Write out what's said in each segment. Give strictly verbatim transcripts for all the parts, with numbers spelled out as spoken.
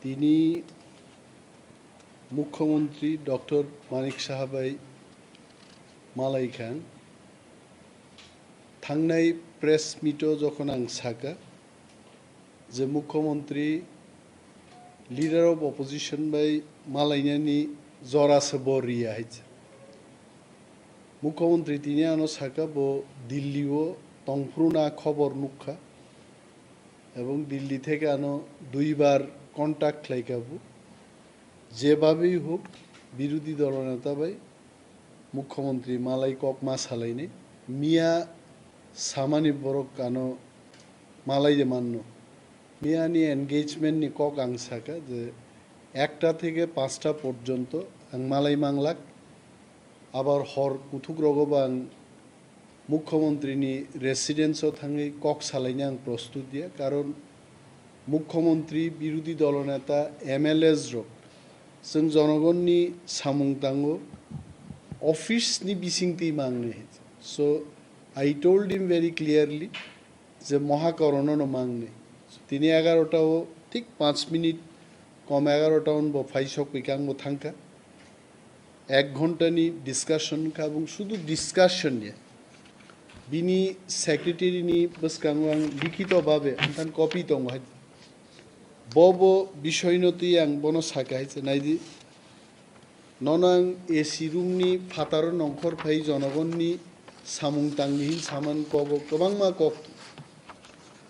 Tini Mukhyamantri Doctor Manik Saha bai malai kha. Thangnai press meet o jokhon ang sakha je Mukhyamantri Leader of Opposition bai malainani jora se bo riya hai. Mukhyamantri tini ano sakha bo Delhi o tongphuru na khobor nukha. Ebong Delhi theke ano duibar contact khlaikha bo. Jebabei hok, birodhi dolo neta bai Mukhyamantri malai kok ma salainai. Miya samani borok ano malai de manno. Miya ni engagement ni kok ang sakha je ekta theke panchta porjonto ang malai manglak. Abar hor kuthuk rogo bo ang Mukhyamantri ni residence o thangwi kok salaina ang prostut ya, karon Mukhyamantri, birodhi dolo neta, M L As rok chwng jonogon ni samung tango, office ni bising twi mangnai. So I told him very clearly je moha korono no mangnai. Tini egarota o thik panch minute kom egarota on bo phai sok pikang bo thangkha. Ek ghonta ni discussion kha, bung sudu discussion ya. Bini secretary ni bwskango ang likhito babe anthan copy tongo hai. Bo bo bisoi no twi ang bono sakha hai se naidi. Nono ang A C room ni phataro nongkhor phai jonogon ni samung tangni hin saman kogo kwbangma kok.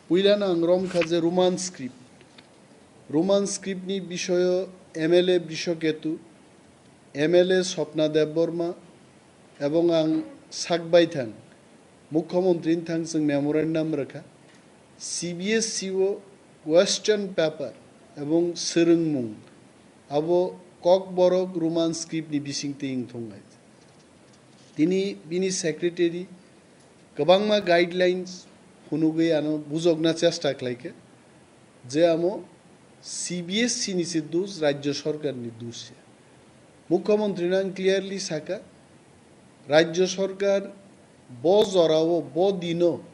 Puilano ang romkha je Roman script. Roman script ni bisoyo M L A Brishaketu, M L A Swapna Debbarma ebong ang sak bai thang, Mukhyamantri ni thang chwng memorandum rwkha, C B S E o question paper ebong swrwngmung abo Kokborok Roman script ni bising twi wngthung hai. Tini bini secretary kwbangma guidelines phunugwi ano bujokna chesta khlaikha je amo C B S E ni se dos, Rajya Sarkar ni dos ya. Mukhyamantri no ang clearly sakha, Rajya Sarkar bo jorao, bo dino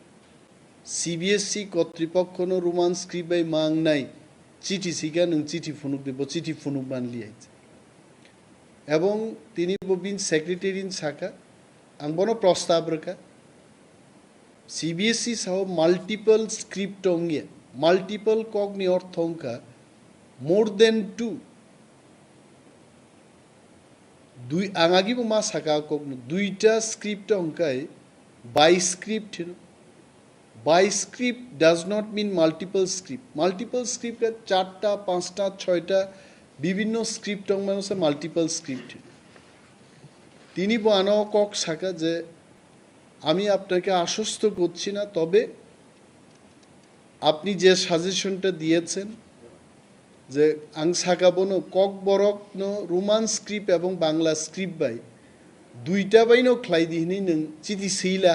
C B S E kotripokho no Roman script bai mangnai chithi sikha, nwng chithi phunuk di, bo chithi phunuk manliya. Ebong tini bo bini secretary ni sakha, ang bono prostab rwkha. C B S E sao multiple script ongya, multiple kok ni ortho wngkha more than two. Dui, ang agi bo ma saka kok no, duita script wngkai bi script hino. Bi script does not mean multiple script. Multiple script ka charta, panchta, choita bibhinno script wngmano se multiple script hino. Tini bo ano kok saka je আমি আপনাকে আশ্বস্ত করছি না, তবে আপনি যে সাজেশনটা দিয়েছেন যে ang saka bono Kokborok no Roman script ebong Bangla script bai duita bai no khlai di hinwi nwng chiti swila,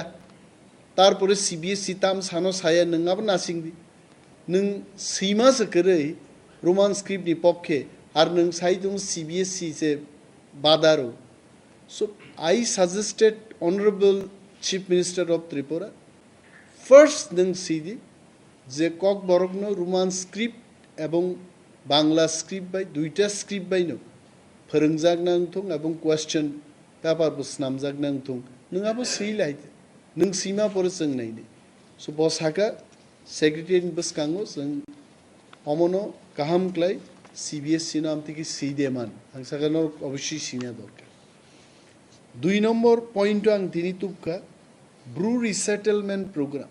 tarpore C B S E tam sano saya nwng abo nasing di. Nwng swima se kwrwi Roman script ni pokkhe, ar nwng sai tongo C B S E se badaro. So I suggested Honorable Chief Minister of Tripura, first nwng sidi je Kokborok no Roman script ebong Bangla script bai, duita script bai no phwrwngjak nang thung ebong question paper bo snamjak nang thung, nwng abo swi lai, nwng swima pore chwng nai di. So bo saka secretary ni bwskango chwng omono kaham klai C B S E no amtiki swi de man, ang saka norok obossoi swina dorkar. Dui nombor point o ang tini tubkha Bru resettlement program.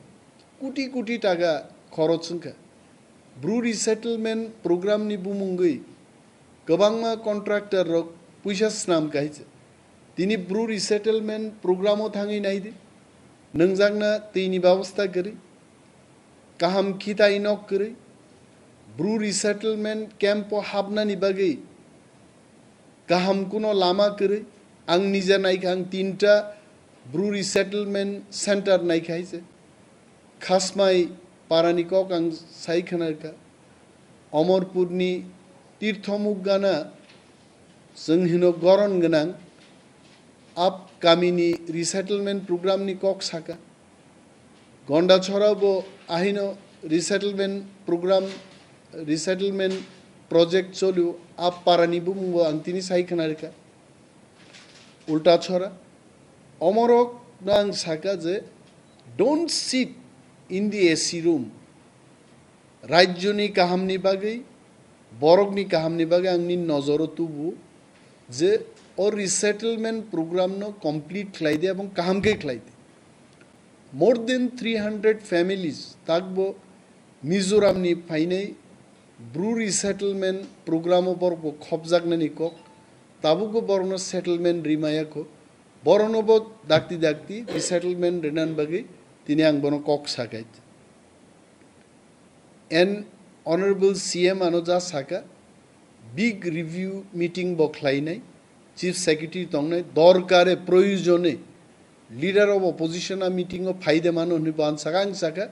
Kuti kuti taka khoroch wngkha. Bru resettlement program ni bumungwi kwbangma contractor rok puisa snam kaisa. Tini Bru resettlement program o thangwi naidi. Nwngjakna twi ni babosta kwrwi. Kaham khitai nok kwrwi. Bru resettlement camp o hapnani bagwi kaham kuno lama kwrwi. Ang nija naikha, ang tinta Bru resettlement center naikha hai se. Khasmai parani kok ang sai khwnarkha. Omorpurni Tirthomuk gana chwng hino goron gwnang. Upcoming ni resettlement program ni kok saka. Gondachora bo ahino resettlement program, resettlement project cholio, a parani bumung bo ang tini sai khna rikha. Ulta chora. Omorok no ang saka je, "Don't sit in the A C room." Rajyoni kahamni bagwi, borokni kahamni bagwi ang nini nojoro tubu je o resettlement program no complete khlai de ebong kaham khe khlai de. More than three hundred families takbo Mizoramni phainai Bru resettlement program o borok bo khopjaknani kok, tabukbo borokno settlement rimaya kho, borokno bo dakti dakti resettlement rinan bagwi tini ang bono kok sakai. And Honorable C M ano ja saka, big review meeting bo khlainai, Chief Secretary tongnai, dorkare, proyojone, Leader of Opposition a meeting o phaide mano hwnwi bo ang saka, ang saka,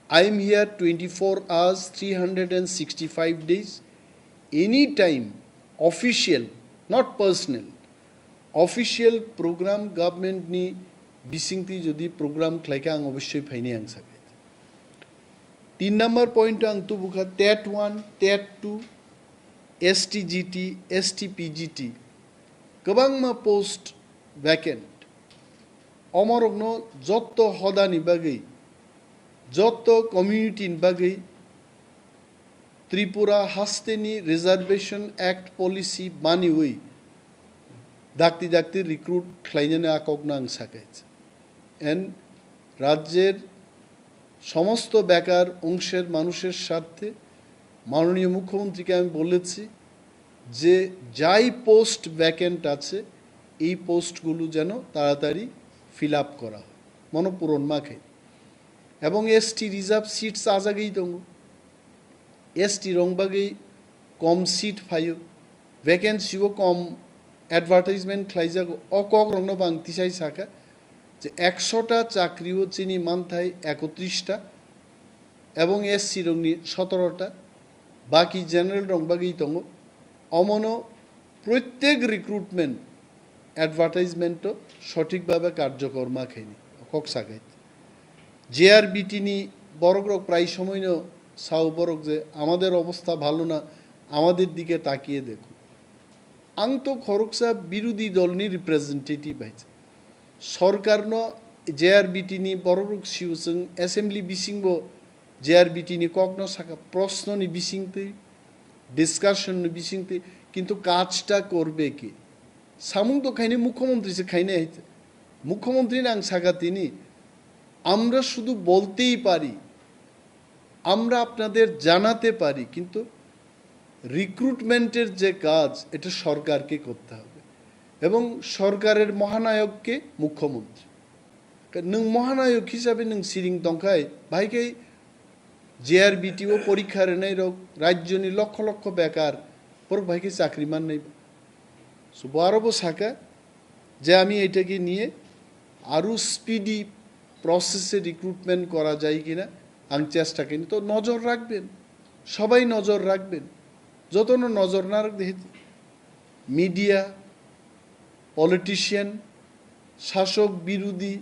"I am here twenty-four hours, three hundred and sixty-five days, anytime, official, not personal, official program government ni bisingtwi jodi program khlaikha ang obossoi phainai," ang saka. Tin number point ang tubukha TET one, TET two, S T G T, S T P G T, kwbangma post vacant. Omorokno jotto hodani bagwi, jotto community ni bagwi Tripura hasteni Reservation Act policy maniwi dakti dakti recruit khlainani a kokno ang sakai. And rajyer সমস্ত বেকার অংশের মানুষের স্বার্থে মাননীয় মুখ্যমন্ত্রীকে আমি বলেছি যে যাই পোস্ট ভ্যাকেন্ট আছে, এই পোস্টগুলো যেন তাড়াতাড়ি ফিল আপ করা হয়, মনোপূরণ মাখে। এবং এসটি রিজার্ভ সিটস আজাগেই দঙ্গ, এসটি রং বাকি কম সিট ফাইও, ভ্যাকেন্সিও কম, অ্যাডভার্টাইজমেন্ট খ্লাইজাগো, অ ককরংনো বাং তিসাই সাকা যে একশোটা চাকরিও চিনি মানথাই একত্রিশটা এবং এসসি রংনি সতেরোটা, বাকি জেনারেল রং বাকি দঙ্গো। অমনো প্রত্যেক রিক্রুটমেন্ট অ্যাডভার্টাইজমেন্টও সঠিকভাবে কার্যকর মাখেনি, কক্সাকাইত। জেআরবিটি নি বরকরক প্রায় সময়নো সাও বরক যে আমাদের অবস্থা ভালো না, আমাদের দিকে তাকিয়ে দেখুন। Ang to khoroksa birodhi dolni representative hai. Sorkarno J R B T ni borok rok siyo chwng assembly bisingbo J R B T ni kokno saka, prosno ni bisingtwi, discussion ni bisingtwi, kintu kajta korbe ke? Samung to khaini mukhyamantri se khaini hai. Mukhyamantri nang saka tini, "Amra shudu boltei pari, amra apnader janate pari, kintu রিক্রুটমেন্টের যে কাজ, এটা সরকারকে করতে হবে এবং সরকারের মহানায়ককে মুখ্যমন্ত্রী।" Nwng মহানায়ক হিসাবে nwng siring tongkhai, bahai khe J R B T o porikha rwnai rok, rajyoni lokho lokho bekar, borok bahai khe chakri mannai. So, bo aro bo saka, যে আমি এটাকে নিয়ে আরও স্পিডি প্রসেসে রিক্রুটমেন্ট করা যায় কিনা, আমি চেষ্টা করি। তো নজর রাখবেন, সবাই নজর রাখবেন, যতন নজর না রাখতে মিডিয়া, পলিটিশিয়ান, শাসক বিরোধী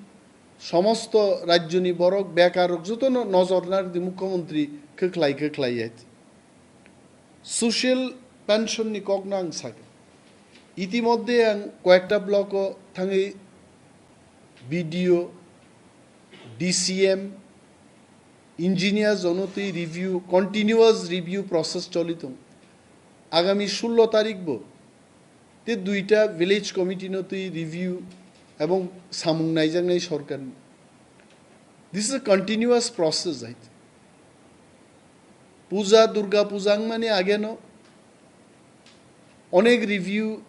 সমস্ত রাজ্যনি বরক বেকারক যতন নজর না রাখতে মুখ্যমন্ত্রী খোখলাই খোখলাই আছে। Social pension ni kokno ang sakha. Itimodhye ang koyekta block o thangwi B D O, D C M, engineer jono twi review, continuous review process choli tong. Agami sullo tarik bo te duita village committee no twi review ebong samung naijaknai sorkar ni. This is a continuous process, I think. Puja, Durga Puja wngmani ageno onek review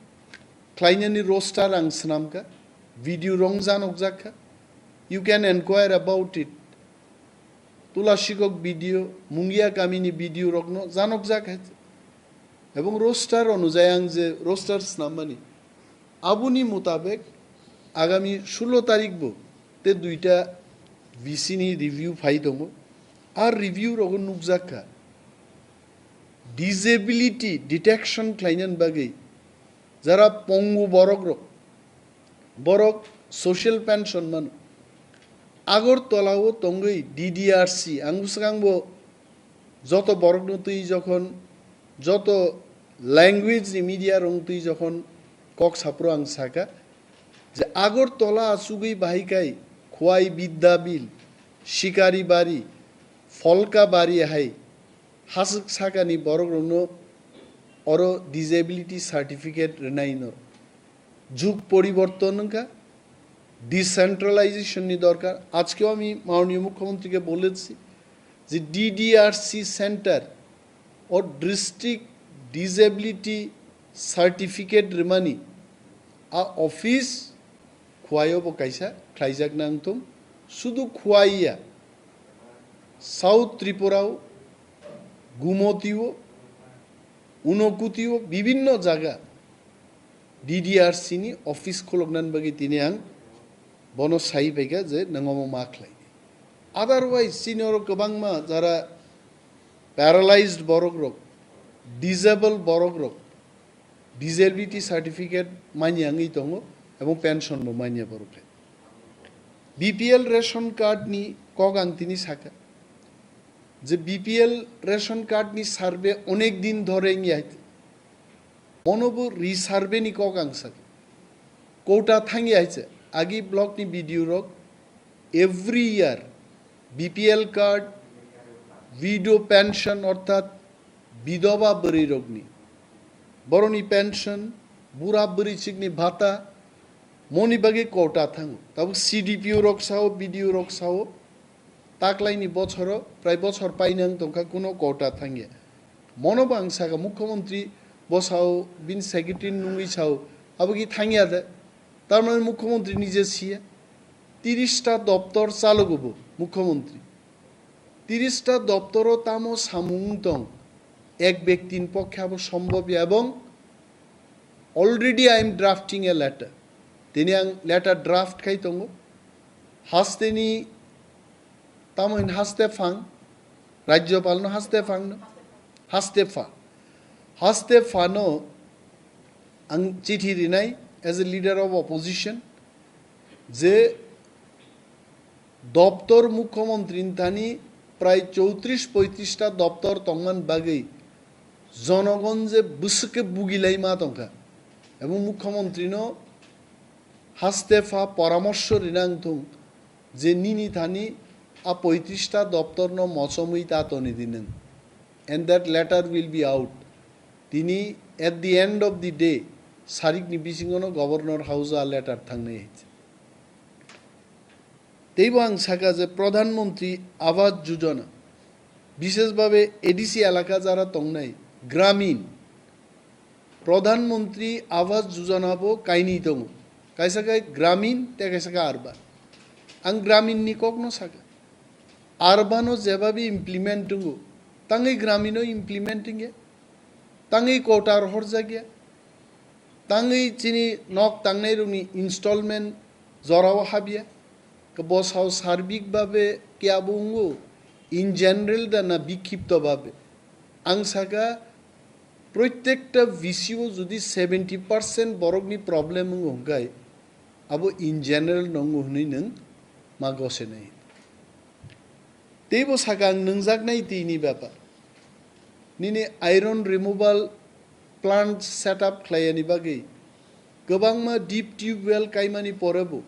khlainani roster ang swnamkha, video rong janokjakha. You can enquire about it. Tulasikok video, Mungia kamini video rokno janokjak hai. Ebong roster onujai ang je roster snamani, aboni mutabek agami sullo tarik bo te duita V C ni review phai tongo. Ar review rogo nukjakha disability detection khlainani bagwi jara pongu borok rok, borok social pension mano. Agartala o tongwi D D R C, ang bwswk ang bo joto borokno twi jokhon Joto language ni media rong twi jokhon kok sapro ang saka je Agartala achugwi bahai kai Khwai Bidya Bill, Shikari Bari, Pholka Bari hai haswk sakani borok rokno oro disability certificate rwnai no. Jug poriborton wngkha, decentralization ni dorkar. আজকেও আমি মাননীয় মুখ্যমন্ত্রীকে বলেছি যে DDRC centre ও district disability certificate rimani a office Khwaio bo kaisa khlaijak nang thung, sudu Khwaiya, South Tripura o, Gumoti o, Unokoti o, bibinno jaga D D R C ni office khuloknani bagwi tini ang bono sai phaikha je nang omo ma khlai. Otherwise chini oro kwbangma jara paralyzed borok rok, disabled borok rok, disability certificate manya wngwi tongo, ebong pension bo manya borok hai. B P L ration card ni kok ang tini saka je B P L ration card ni survey onek din dhore wngya hai. Mono bo re-survey ni kok ang saka. Kota thangya hai se. Agi block ni B D O rok every year B P L card, widow pension orthat bidoba bwrwi rokni, boroni pension, bura bwrwi chikni bhata, moni bagwi kota thango. Tabuk C D P O rok sao, B D O rok sao, taklaini bochoro, prai bochor painang tongkha kuno kota thangya. Mono bo ang saka mukhyamantri bo sao, bini secretary nungwi sao, abo ki thangya de. Tar mane mukhyamantri nije siya. Tiris ta doptor chalogo bo mukhyamantri. Tiris ta doptoro tamo samung tong, ek bektin pokkhe abo sombobya ebong already I am drafting a letter. Tini ang letter draft khai tongo. Hasteni tamo hin haste phang, Rajyopal no haste phang no, haste pha. Haste pha no ang chithi rinai as a leader of opposition je doptor mukhyamantri ni thani prai chowtris poitris ta doptor tongman bagwi jonogon je bwswk khe bugilai ma tongkha, ebong mukhyamantri no haste pha poramorsho rinang thung je nini thani a poitris ta doptor no mochomwi ta toni di nwng, and that letter will be out. Tini at the end of the day, sarik ni bisingo no Governor House o a letter thangnai hai. Teibo ang saka je Pradhan Mantri Awas Yojana, bishesh bhabe A D C elaka jara tongnai, Gramin, Pradhan Mantri Awas Yojana bo kainwi tongo. Kaisa khe Gramin, tei kaisa khe Urban. Ang Gramin ni kok no saka. Urban o jeba bi implement tongo, tangwi Gramin o implement wngya. Tangwi kota rohorjakya, tangwi chini nok tangnairokni installment jorao habya, khe bosao sarbik babe khe abo wngo, in general da na bikhipto babe. Ang saka, proitekta V C o jodi seventy percent borokni problem wngo hwnkhe, abo in general no wngo hwnwi nwng ma gosenai. Teibo saka ang nwngjaknai twi ni bepar. Nini iron removal plant set up khlaiyani bagwi kwbangma deep tube well kaimani porebo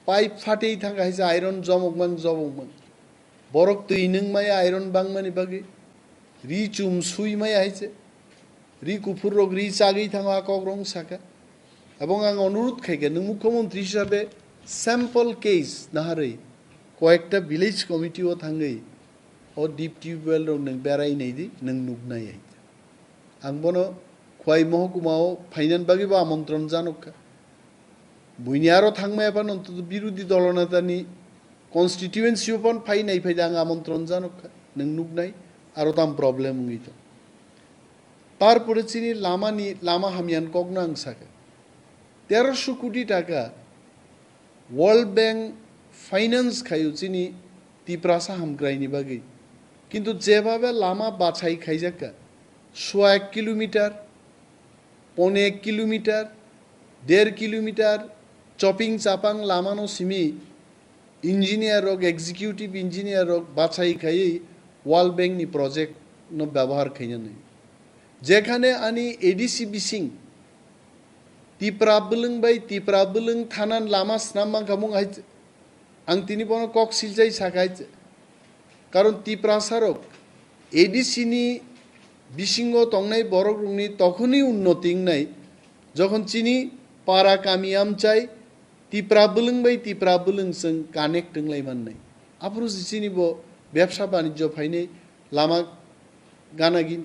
pipe phatwi thangkha hai se iron jomokmang jomokmang. Borok twi nwng maya iron bangmani bagwi. Ri chum sui maya hai se. Ri kuphur rok ri chagwi thango a kok rong saka. Ebong ang onurudh khaikha, nwng mukhyamantri hisabe sample case naharwi koyekta village committee o thangwi o deep tube well rok nwng berai naidi, nwng nuknai hai. Ang bono Khwai mohokuma o phainan bagwi bo amontron janokha. Buini aro thangmaya phano birodhi dolo netani constituency o phano phai nai phai da ang amontron janokha, nwng nuknai aro tam problem wngwi tong. Tarpore chini lamani, lama hamyan kokno ang saka. Teroso koti taka World Bank finance khaio chini Tiprasa hamkraini bagwi. Kintu jebabe lama bachai khaijakka, sua ek kilometer, pone ek kilometer, der kilometer, choping chapang lamano simi engineer rok, executive engineer rok bachai khaiwi World Bank ni project no byabohar khainani. Jekhane ani A D C bising Tipra bwlwng bai Tipra bwlwng thanan lama snam mankha mung hai, ang tini bono kok silchai sakha hai. Karon Tiprasa rok A D C ni bisingo tongnai borok rokni tokhoni unnoti wngnai, jokhon chini para kami amchai Tipra bwlwng bai Tipra bwlwng chwng connect wnglai mannai. Aphuru se chini bo bebsa banijjo phainai lama ganagin.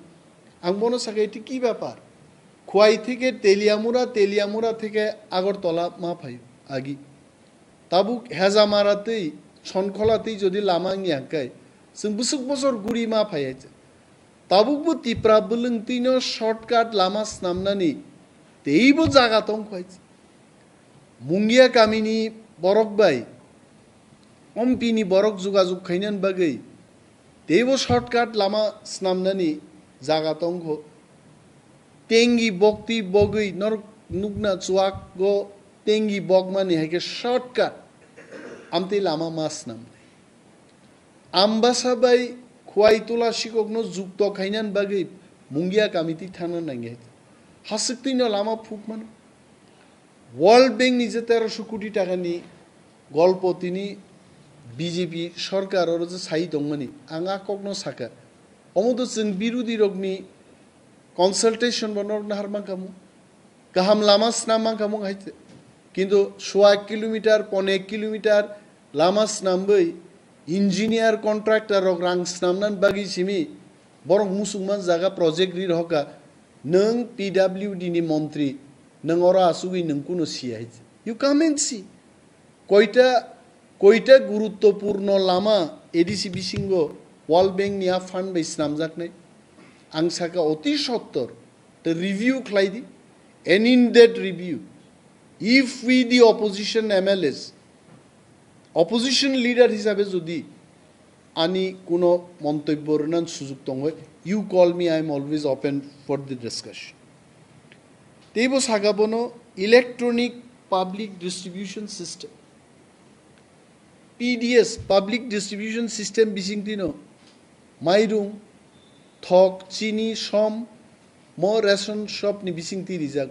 Ang bono sakha, "Eti ki bepar? Khwai theke Teliamura, Teliamura theke Agartala ma phaio agi. Tabuk Hejamara tei Sonkhola tei jodi lama wngya hwnkhe, chwng bwswk bosor guri ma phai hai." Tabukbo Tipra bwlwng twino shortcut lama snamnani teibo jaga tong kho hai. Mungia kamini borok bai Ompini borok jugajug khainani bagwi teibo shortcut lama snamnani jaga tongkho. Tengi bokti bogwi norok nukna chuak go tengi bokmani hai khe shortcut amtwi lama ma snam. Ambasa bai Khwai Tula sikokno jukto khainani bagwi Mungia kamiti thangna nangya. Haswk twino lama phuk mano. World Bank ni je terosho koti taka ni golpo tini B J P sorkar oro je sai tongmani, ang a kokno sakha. Omo to chwng birodhi rokni consultation bo norok nahar mankha mung. Kaham lama snam mankha mung hai te. Kintu sua kilometer, pone kilometer lama snamwi engineer contractor rok rang snamnani bagwi simi borok musukma jaga project ri rohorkha. Nwng P W D ni montri, nwng oro asugwi nwng kuno siya hai. You come and see. Koita, koita guruttopurno lama A D C bisingo World Bank ni a fund bai snamjaknai. Ang saka oti sottor, the review khlai di, and in that review, if we the opposition M L As, opposition leader hisabe jodi ani kuno montobyo rwnan sujuk tongwi, you call me, I am always open for the discussion. Teibo saka bono electronic public distribution system, P D S, public distribution system bisingtwino mairung, thok, chini, som, mo ration shop ni bisingtwi rijak.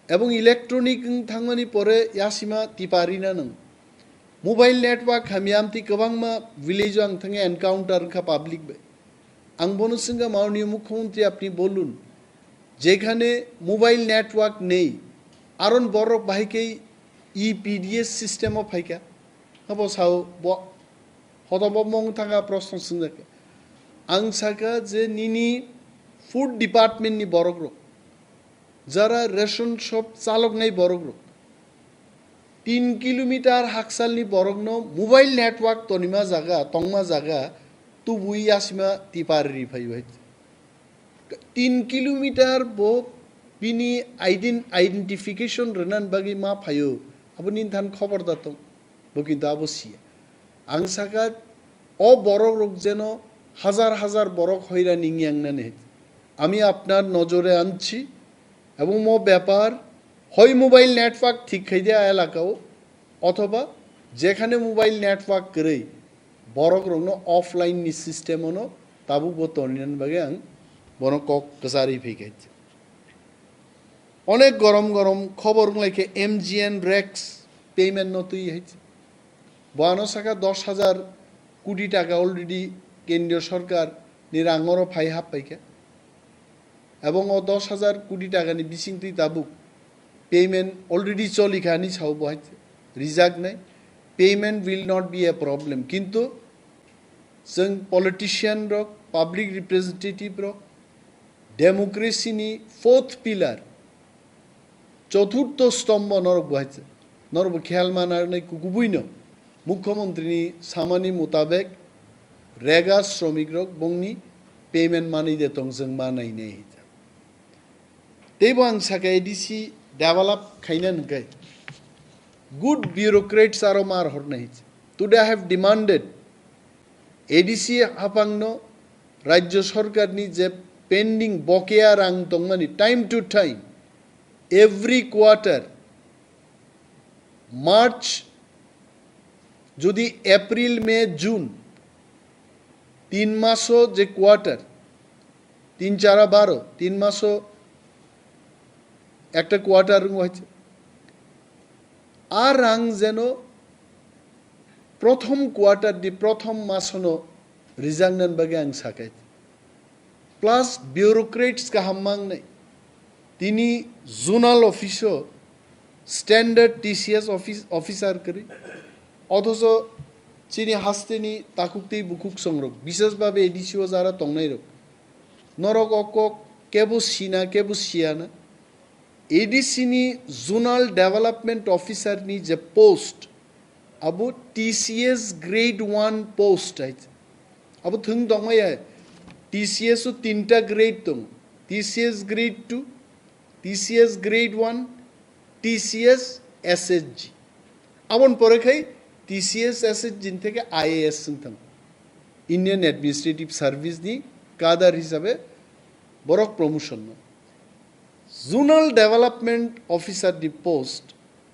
Ebong electronic wng thangmani pore yasima tipa rina nang. Mobile network hamya amtwi kwbangma village o ang thangwi encounter wngkha public bai. Ang bono swngkha, "Maunio Mukhyamantri, apni bolun, jekhane mobile network nei, aron borok bahai khe E P D S system o phaikha?" Abo sao bo hotobo mong thangkha, proshno swngjak. Ang sakha je nini food department ni borok rok, jara ration shop chaloknai borok rok, tin kilometer haksalni borokno mobile network tonima jaga, tongma jaga tubui yasima tipa ri phaio hai. Tin kilometer bo bini ident-, identification rwnan bagwi ma phaio, abo nini than khobor da tong, bo kintu abo siya. Ang sakha, o borok rok jeno hajar hajar borok hoirani wngya wngnani. Ami apnar nojore anchi, ebong mo bepar hoi mobile network thik khai dia elaka o, othoba jekhane mobile network kwrwi, borok rokno offline ni system ono tabuk bo toninani bagwi ang bono kok kwcharwi phai kha. Onek gorom gorom khobor wng lai khe M G N Rex payment no twi hai. Bo ano saka dos hajar koti taka already kendriyo sorkar ni rang oro phai hap pai kha. Ebong o dos hajar koti taka ni bising twi tabuk payment already choli kha ni sao bo hai rijak nai. Payment will not be a problem. Kintu chwng politician rok, public representative rok, democracy ni fourth pillar, choturtho stombho norok bo hai, norok bo khel mana nai kukubuino Mukhyamantri ni samani mutabek rega sromik rok bongni payment manwi de tong chwng ma nai nai hai. Teibo ang saka A D C develop khaina hwnkhe good bureaucrats aro mar hornai hai. Today I have demanded A D C haphangno Rajya Sarkarni je pending bokeya rang tongmani time to time, every quarter, March, jodi April, May, June, tin maso je quarter, Tin chara baro, tin maso ekta quarter wngwi. A rang jeno prothom quarter ni prothom masono rijak nan bagwi ang sakai. Plus bureaucrats kaham mangnai. Tini zonal office o standard T C S office, officer kwrwi. Othocho chini hasteni takhuk tei bukhuk songrok, bisesbhabe A D C o jara tongnairok. Norok o kok kebo sina, kebo siyana. A D C ni Zonal Development Officer ni je post, abo T C S grade one post hai. Abo thwng tongmaya, T C S o tinta grade tong, T C S grade two, T C S grade one, T C S S H G. Abon pore khai T C S S H G theke I A S wng thang. Indian Administrative Service ni cadre hisabe borok promotion no. Zonal Development Officer ni post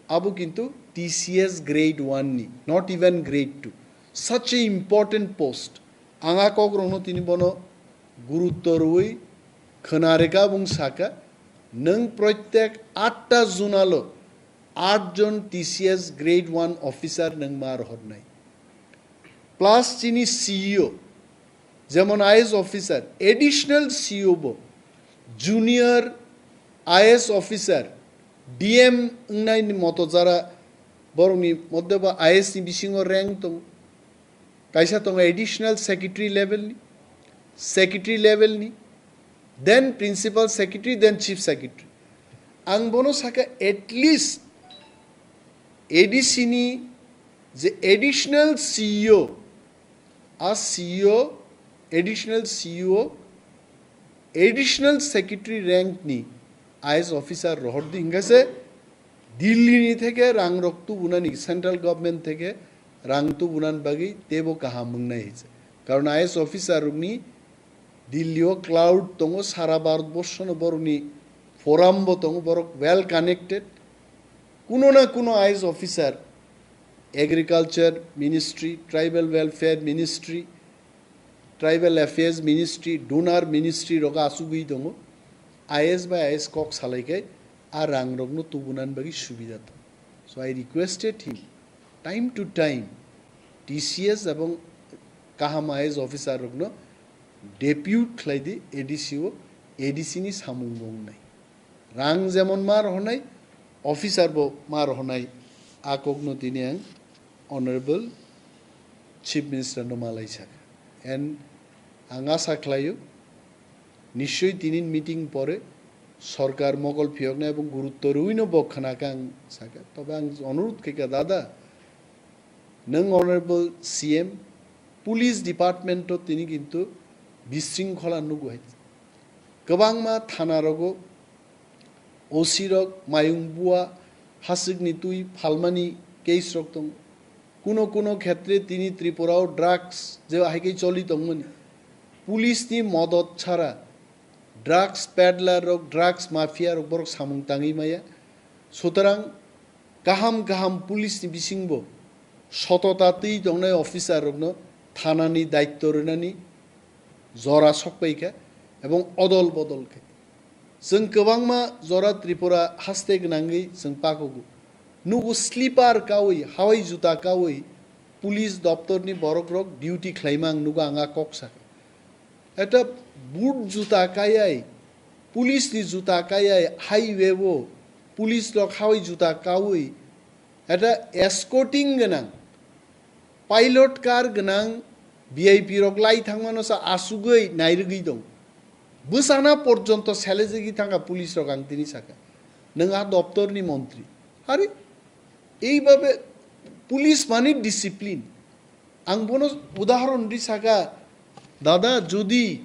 abo kintu T C S grade one ni, not even grade two. Such a important post. Ang a kokrokno tini bono gurutto rwui khwna rwkha, bung saka, nwng proitek atta zonalo aat jon T C S grade one officer nwng ma rohornai. Plus chini C E O, jemon I A S officer, additional C E O bo, junior I A S officer, D M wngnai ni moto jara borokni moddhe bo I A S ni bisingo rank tong, kaisa tongo additional secretary level ni, secretary level ni, then principal secretary, then chief secretary. Ang bono saka, at least A D C ni je additional C E O, a C E O, additional C E O, additional secretary rank ni I A S officer rohor di, hingkha se Delhi ni theke rang rok tubunani, central government theke rang tubunan bagwi teibo kaham wngnai hai se. Karon I A S officer rokni Delhi o cloud tongo, sara Bharat borsho no borokni forum bo tongo, borok well connected. Kuno na kuno I A S officer, agriculture ministry, tribal welfare ministry, tribal affairs ministry, donor ministry rok asugwi tongo. I A S bai I A S kok salai khe a rang rokno tubunan bagwi subida tongo. So I requested him, time to time, T C S ebong kaham I A S officer rokno depute khlai di A D C o, A D C ni samung bo wngnai. Rang jemon ma rohornai, officer bo ma rohornai, a kokno tini ang Honorable Chief Minister no malai saka. And ang asa khlaio, nischoi tini meeting pore sorkar mokol phiyoknai ebong gurutto rwino bo khwnakha ang saka. Tobe ang onurudh khaikha, dada, nwng Honorable C M, police department o tini kintu bisringkhola nugo hai. Kwbangma thana rogo O C rok mayung bua, haswkni twi phalmani case rok tongo. Kuno kuno khetre tini Tripura o drugs je hai khe choli tongmani, police ni modot chara drugs peddler rok, drugs mafia rok borok samung tangwi maya. Sutarang kaham kaham police ni bisingbo sotota twi tongnai officer rokno thanani daitto rwnani jora sokpai kha ebong odol bodol khe. Chwng kwbangma jora Tripura haste gwnangwi chwng pakugo. Nugo sleeper kawi, hawai juta kawi, police doptorni borokrok duty khlaima ang nugo, ang a kok sakha. Eta boot juta kayai, police ni juta kayai, highway o police rok hawai juta kawi, eta escorting gwnang, pilot car gwnang V I P rok lai thangmano sa asugwi nairwgwi dong. Bwsana porjonto selejagwi thangkha police rok, ang tini sakha. Nwng a doptorni montri. Hari, eibabe police mani discipline. Ang bono udahoron di saka, dada, jodi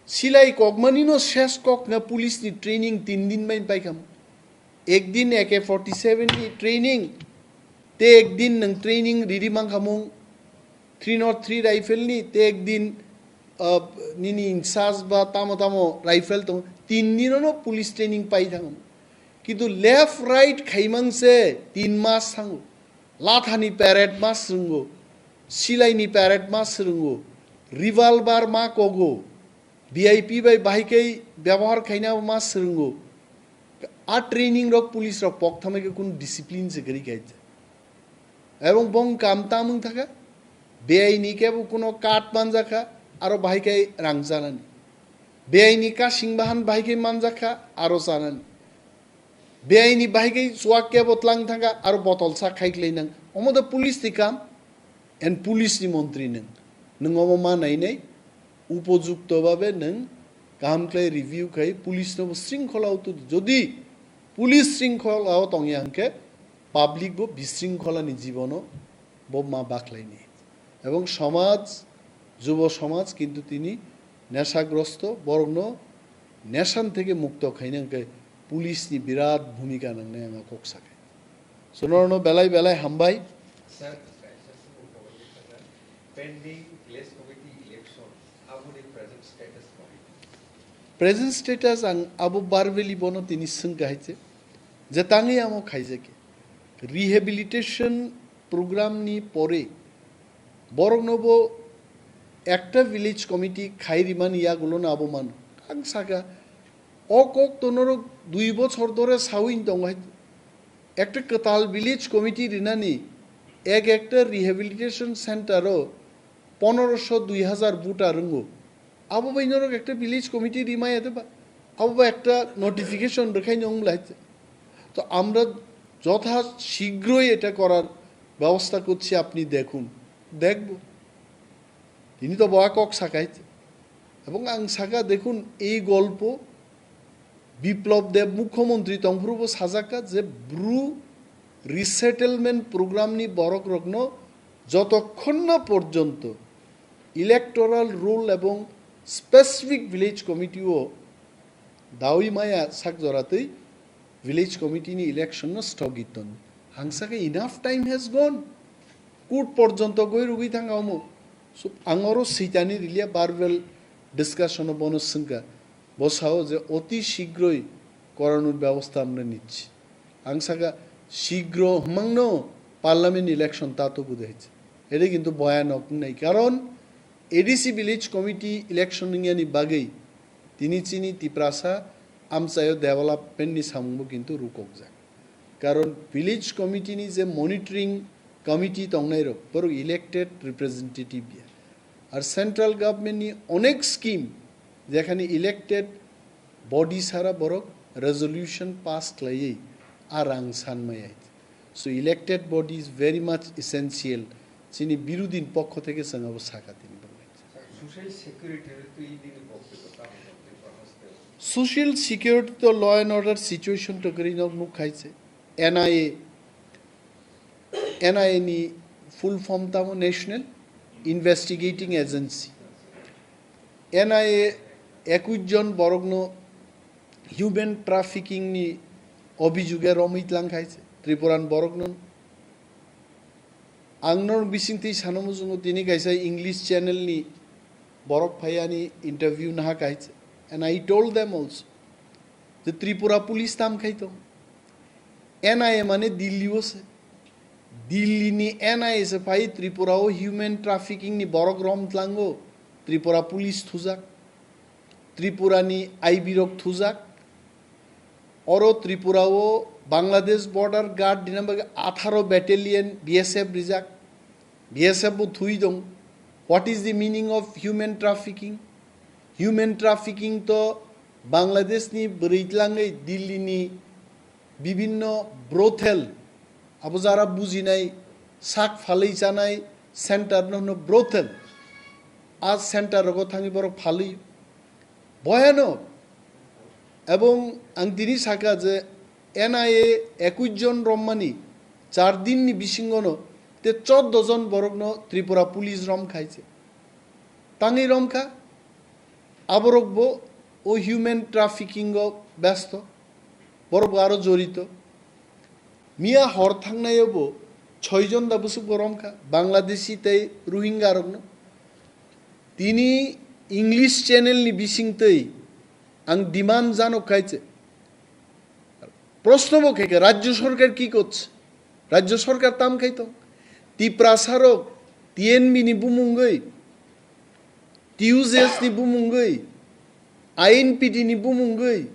silai kokmani no ses kok na police ni training tin din bai paikha. Ek din A K forty seven ni training, te ek din nwng training riri mankha mung, three nought three rifle ni, te ek din, ah, nini INSAS ba tamo tamo rifle tong, tin din no police training pai thang. Kintu left right khaimang se tin mas thango. Lathani parade ma swrwngo, silaini parade ma swrwngo, revolver ma kogo, V I P bai bahai khe byabohar khaina ma swrwngo. A training rok police rok pok thamai khe kunu discipline se kwrwi khaija. Ebong bong kam tamung thaka, beaini kebo kuno card manjakha, aro bahai khe rang chanani. Beaini kasing bahan bahai khe manjakha, aro chanani. Beaini bahai khe chuak kebo tlang thangkha, aro botol sak khai khlai nang. Omo da police ni kam, and police ni montri nang. Nang omo ma nai nai, upojukto babe nang kaham khlai review khai, police no bo sringkhola o tu, jodi police sringkhola o tongya hwnkhe, public bo bisringkhola ni jibono bo ma bakhlaini. Ebong somaj, jubo somaj kintu tini neshagrosto, borokno neshan theke mukto khaina hwnkhe police ni birat bhumika nangnai ang kok sakai. So norokno belai belai hambai. Sir, kaisa sumung kobo khe thangkha, pending village committee election, aboni present status koi? Present status ang abo verbally bono tini swngkha hai se, je tangwi amo khaijak khe. Rehabilitation program ni pore borokno bo ekta village committee khai rimani yagulo no abo mano. Ang saka, o kok to norok dui bochor dhore sawi tong hai. Ekta kwtal village committee rinani ek ekta rehabilitation center o poneroso dui hazar voter wngo. Abo bai norok ekta village committee rimaya de ba? Abo ba ekta notification rwkhaino wng lai. তো আমরা যথা শীঘ্রই এটা করার ব্যবস্থা করছি, আপনি দেখুন। দেখব। Tini to boa kok sakai. Ebong ang saka, দেখুন, এই গল্প বিপ্লব দেব মুখ্যমন্ত্রী tongphuru bo sajak kha je Bru resettlement program ni borok rokno jotokhon na porjonto electoral roll ebong specific village committee o dawi maya sak joratwi village committee ni election no sthogit ton. Ang saka, enough time has gone. Court porjonto goi rugwi thanga omo. So, ang oro switani riliya, verbal discussion o bono swngkha. Bo sao je অতি শীঘ্রই করানোর ব্যবস্থা আমরা নিচ্ছি. Ang saka, শীঘ্র hwmangno parliament election tato bude haiche. Ede kintu boyanok wngnai. Karon A D C village committee election wngyani bagwi tini chini Tiprasa amchaio development ni samungbo kintu rukokjak. Karon village committee ni je monitoring committee tongnai rok, borok elected representative ya. Ar central government ni onek scheme, jekhani elected body sara borok resolution pass khlaiwi a rang sanmaya. So elected body is very much essential. Chini birodhin pokho theke chwng abo sakha tini borok. Social security to এই দিনে বক্তব্য কাম করতে পারছে। Social security to law and order situation to kwrwi nok nuk khaise. N I A, N I A ni full form tamo National Investigating Agency. N I A ekush jon borokno human trafficking ni obhijuge romwi tlang khaise. Tripuran borokno Ang norok bisingtwi sana muchungo, tini kaisa English channel ni borok phai ani interview naha kaisa. And I told them also, the Tripura police tam khai tong. N I A mane Delhi o se. Delhi ni N I A se phai Tripura o human trafficking ni borok rom tlango. Tripura police thujak. Tripura ni I B rok thujak. Oro Tripura o Bangladesh Border Guard dinam bagwi atharo battalion B S F rijak. B S F bo thui dong. What is the meaning of human trafficking? Human trafficking to Bangladesh ni bwrwi tlangwi Delhi ni bibinno brothel, abo jara bujinai, sak phalwi chanai center no hwno brothel. A center rogo thangwi borok phalwi. Boyano. Ebong ang tini saka je N I A ekush jon rommani char din ni bisingono te choddo jon borokno Tripura police rom khaise. Tangwi rom kha, aborok bo o human trafficking o besto, borok bo aro jorito. Miya hor thangnaio bo choi jon da bwswk bo rom kha, Bangladeshi tei Rohingya rokno. Tini English channel ni bisingtwi ang demand jano khaise. Proshno bo khaikha, Rajya Sarkar ki korche? Rajya Sarkar tam khai tong? Tiprasa rok T N V ni bumungwi, T U J S ni bumungwi, I N P T ni bumungwi,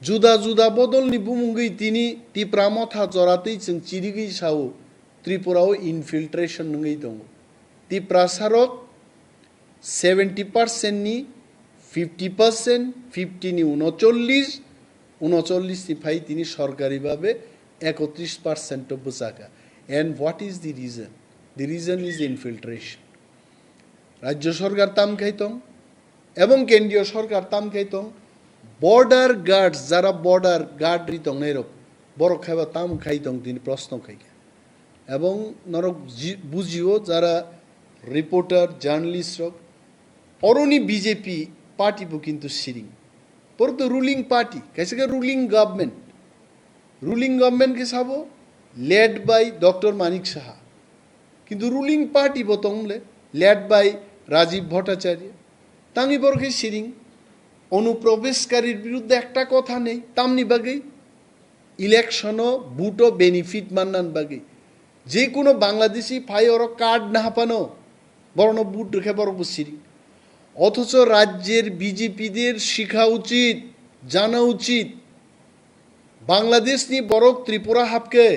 juda juda bodolni bumungwi tini Tipra Motha joratwi chwng chirigwi sao, Tripura o infiltration wngwi tongo. Tiprasa rok seventy percent ni fifty percent, fifty ni unocholish, unocholish ni phai tini sorkari babe ekotris percent o bwchaka. And what is the reason? The reason is infiltration. Rajya sorkar tam khai tong, ebong kendriyo sorkar tam khai tong, border guards, jara border guard ri tongnai rok, borok khaiba tam khai tong tini proshno khai kha. Ebong norok ji-, bujio jara reporter, journalist rok, oroni B J P party bo kintu siring. Poro to ruling party, kaisa khe ruling government. Ruling government khe sabo led by Doctor Manik Saha. Kintu ruling party bo tong le led by Rajiv Bhattacharya. Tangwi borok khe siring. Onuprobeshkarir biruddhe ekta kotha nei. Tamni bagwi? Election o vote o benefit mannan bagwi. Je kono Bangladeshi phai oro card na haphano, borokno vote rwkhe borok bo siring. অথচ রাজ্যের বিজেপিদের শিখা উচিত, জানা উচিত, বাংলাদেশনি বরক ত্রিপুরা হাবকে,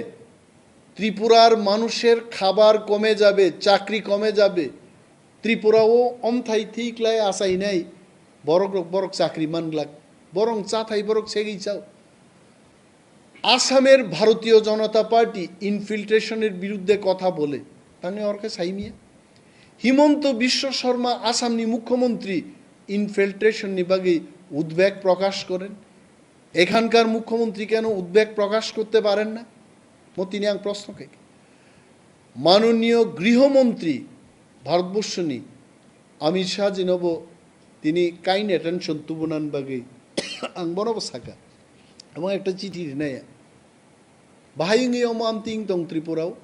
ত্রিপুরার মানুষের খাবার কমে যাবে, চাকরি কমে যাবে। ত্রিপুরাও অমথাই থিকলাই আসাই নাই, বরক বরক চাকরি মানগ্লাক, বরং চাথাই বরক সেগেই চাও। আসামের ভারতীয় জনতা পার্টি ইনফিল্ট্রেশনের বিরুদ্ধে কথা বলে, তাহলে ওর কাছে সাইমিয়া। হিমন্ত বিশ্ব শর্মা আসামনি মুখ্যমন্ত্রী ইনফিল্ট্রেশননি বাগে উদ্বেগ প্রকাশ করেন। এখানকার মুখ্যমন্ত্রী কেন উদ্বেগ প্রকাশ করতে পারেন না? Mo tini ang proshno khai. মাননীয় গৃহমন্ত্রী ভারতবর্ষনি অমিত শাহ জিনবো tini kind attention tubunan bagwi ang bonobo saka. Amo ekta chithi rinaya. Bahai wngwi omo amting tong Tripura o.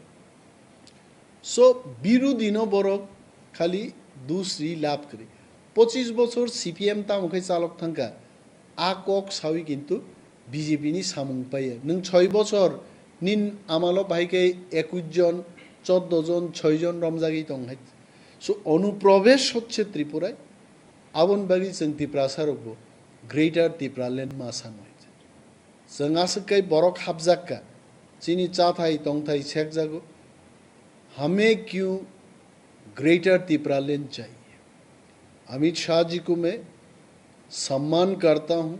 So, birudhino borok khali dus ri lab kwrwi. Pochis bochor C P M tamo khai chalok thangkha, a kok sawi kintu B J P ni samung paiya. Nwng choi bochor nin amalo bahai khe ekush jon, choddo jon, choi jon romjagwi tong hai. So, অনুপ্রবেশ হচ্ছে ত্রিপুরায়, aboni bagwi chwng Tiprasa rokbo Greater Tipraland ma sano hai. Chwng aswk kai borok hapjak kha, chini chathai tongthai sekjago, हमें क्यों Greater Tipraland चाहिए? अमित शाह जी को मैं सम्मान करता हूँ।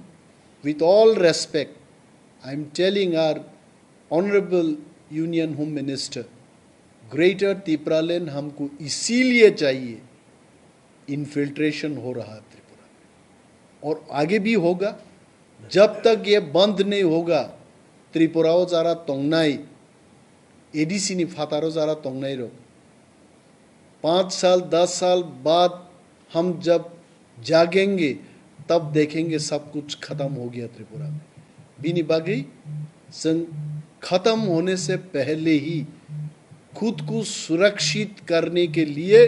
With all respect, I am telling our Honorable Union Home Minister, Greater Tipraland हमको इसीलिए चाहिए, इन्फिल्ट्रेशन हो रहा है त्रिपुरा में और आगे भी होगा। जब तक ये बंद नहीं होगा, Tripura o jara tongnai, A D C ni phataro jara tongnai rok, पाँच साल, दस साल बाद हम जब जागेंगे, तब देखेंगे सब कुछ खत्म हो गया त्रिपुरा में। Bini bagwi chwng खत्म होने से पहले ही खुद को सुरक्षित करने के लिए,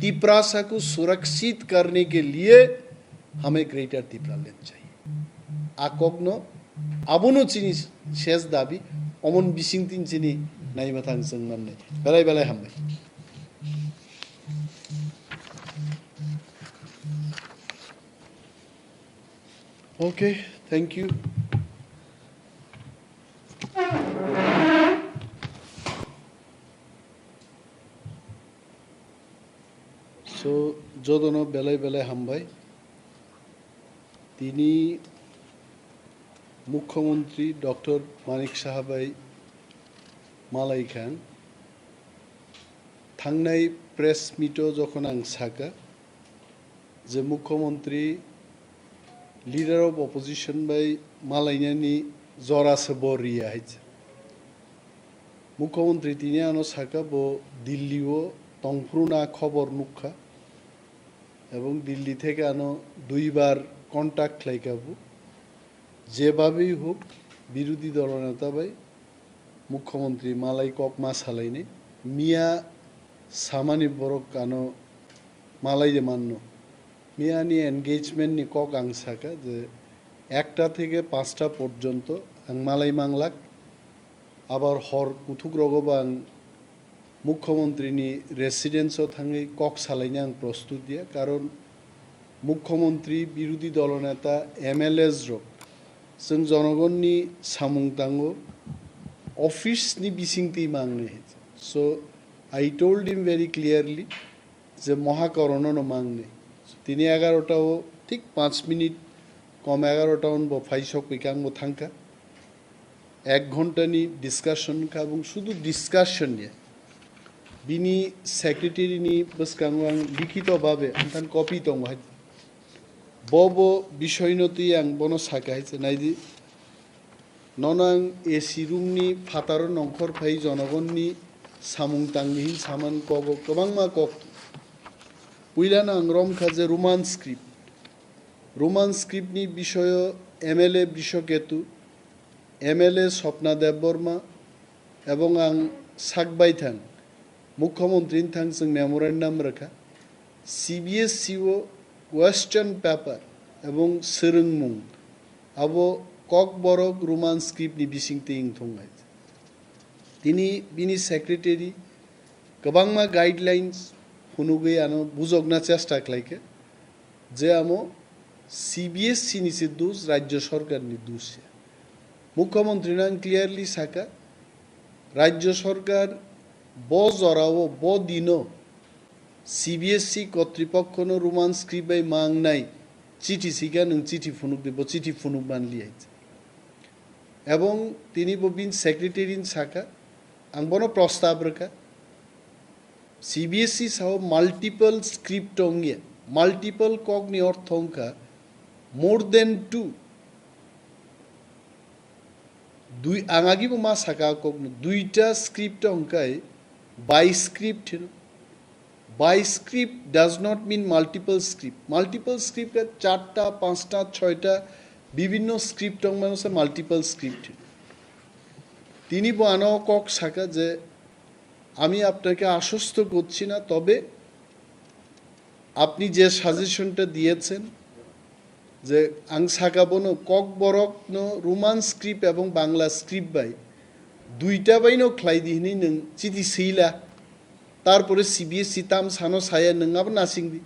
तिप्रासा को सुरक्षित करने के लिए हमें ग्रेटर तिप्रालैंड चाहिए। A kokno abono chini ses dabi, omon bising tin chini naima thang chwng mannai. Belai belai hambai. Okay, thank you. So, jotono belai belai hambai. Tini Mukhyamantri Doctor Manik Saha bai malai kha. Thangnai press meet o jokhon ang saka, je Mukhyamantri Leader of Opposition bai malainani jora se bo riya hai se. Mukhyamantri tini ano saka bo Delhi o tongphuru na khobor nukha, ebong Delhi theke ano duibar contact khlaikha bo. Jebabei huk, birodhi dolo neta bai Mukhyamantri malai kok ma salaini, miya samani borok ano malai de manno. Miya ni engagement ni kok ang saka je ekta theke panchta porjonto ang malai manglak, abar hor kuthuk rogo bo ang Mukhyamantri ni residence o thangwi kok salaini ang prostut ya, karon Mukhyamantri, birodhi dolo neta, M L As rok, chwng jonogonni samung tango, office ni bisingtwi mangnai. So I told him very clearly je moha korono no mangnai. Tini egarota o thik panch minute kom egarota on bo phai sok pikang bo thangkha. Ek ghonta ni discussion kha, ebong sudu discussion ya. Bini secretary ni bwskango ang likhito babe ang tan copy tongo hai. Bo bo bishoy no twi ang bono saka hai se naidi. Nono ang A C room ni phataro nongkhor phai jonogon ni samung tangni hin saman kogo kwbangma kok. Puilano ang romkha je Roman script. Roman script ni bishoyo M L A Bishoketu, M L A Swapna Debbarma ebong ang sak baithang Mukhyamantri ni thang chwng memorandum rwkha. C B S E o question paper ebong swrwngmung abo Kokborok Roman script ni bisingtwi wngthung hai. Tini bini secretary kwbangma guidelines phunugwi ano bujokna chesta khlaikha je amo C B S E ni se dus, Rajya Sarkar ni dus ya. Mukhyamantri no ang clearly saka, Rajya Sarkar bo jorao, bo dino C B S E kotripokhono Roman script bai mangnai chithi sika, nwng chithi phunuk di, bo chithi phunuk manli hai. Ebong tini bo bin secretary ni saka, ang bono prostab rwkha. C B S E sao multiple script ongya, multiple kok ni ortho wngkha more than two. Dui, ang agi bo ma saka kok no, duita script wngkai bi script hino. Bi script does not mean multiple script. Multiple script ka charta, panchta, choita bibhinno script wngmano se multiple script hino. Tini bo ano kok saka je আমি আপনাকে আশ্বস্ত করছি না, তবে আপনি যে সাজেশনটা দিয়েছেন যে ang saka bono Kokborok no Roman script ebong Bangla script bai duita bai no khlai di hwnwi nwng chiti swila, tarpore C B S E tam sano saya nwng abo nasing di.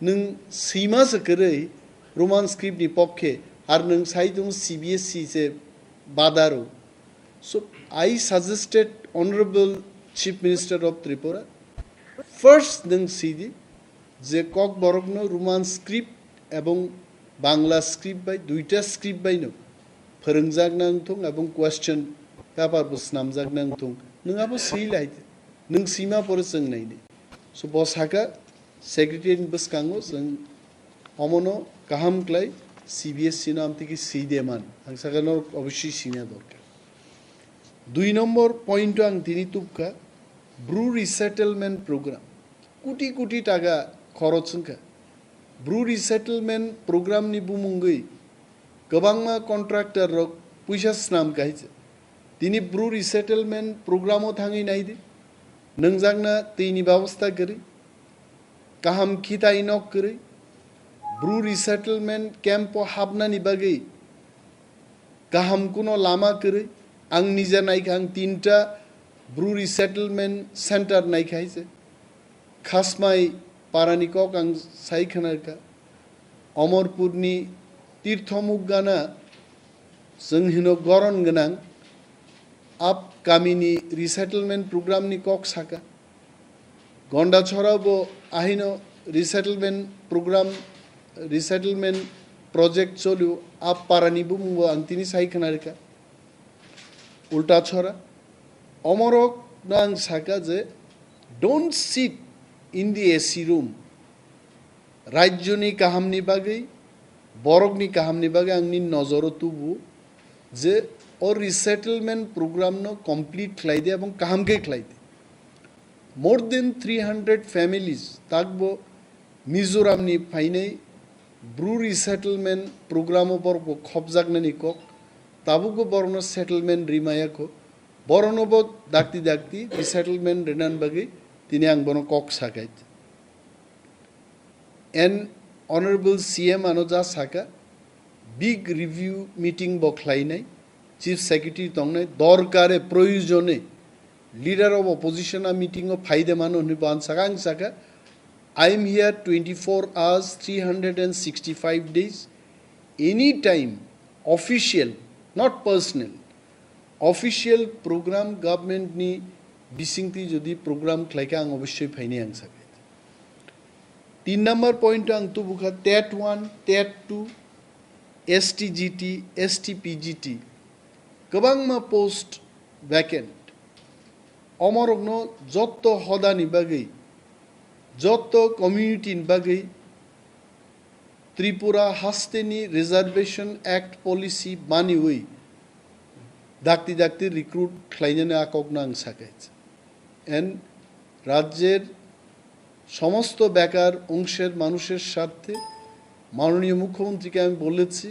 Nwng swima se kwrwi Roman script ni pokkhe, ar nwng sai tongo C B S E se badaro. So I suggested Honorable Chief Minister of Tripura, first nwng sidi je Kokborok no Roman script ebong Bangla script bai duita script bai no phwrwngjak nang thung ebong question paper bo snamjak nang thung, nwng abo swi lai di, nwng swima pore chwng nai di. So bo saka, Secretary ni bwskango chwng omono kaham klai C B S E no amtwi khe swi de man. Ang saka norok oboswi swina dorkar. Dui nombor point o ang tini tubkha Bru resettlement program. Kuti kuti taka khoroch wngkha. Bru resettlement program ni bumungwi kwbangma contractor rok puisa snam kaisa. Tini Bru resettlement program o thangwi naidi. Nwngjakna twi ni babosta kwrwi. Kaham khitai nok kwrwi, Bru resettlement camp o hapnani bagwi kaham kuno lama kwrwi. Ang nija naikha, ang tinta Bru resettlement center naikha hai se. Khasmai parani kok ang sai khwnarkha. Omorpurni Tirthomuk gana chwng hino goron gwnang. Ap kamini resettlement program ni kok saka. Gondachora bo ahino resettlement program, resettlement project cholio, a parani bumung bo ang tini sai khwnarikha. Ultachora, omorok no ang saka je, don't sit in the A C room. Rajyoni kahamni bagwi, borokni kahamni bagwi ang nini nojoro tubu je o resettlement program no complete khlai di ebong kaham khe khlai di. More than three hundred families takbo Mizoram ni phainai Bru resettlement program o borok bo khopjaknani kok, tabukbo borokno settlement rimaya kho, borokno bo dakti dakti resettlement rinani bagwi tini ang bono kok sakai. And Honorable C M ano ja saka, big review meeting bo khlainai, Chief Secretary tongnai, dorkare, proyojone, Leader of Opposition a meeting o phai de mano hwnwi bo ang saka, ang saka, I am here twenty-four hours, three hundred and sixty-five days. Anytime, official, not personal, official program government ni bisingtwi jodi program khlaikha, ang obossoi phainai ang sakha. Tin number point ang tubukha TET one, TET two, ST GT, ST PGT, kwbangma post vacant. Omorokno jotto hodani bagwi, jotto community ni bagwi Tripura hasteni Reservation Act policy maniwi dakti dakti recruit khlainani akokno ang sakha. And রাজ্যের সমস্ত বেকার অংশের মানুষের স্বার্থে মাননীয় মুখ্যমন্ত্রীকে আমি বলেছি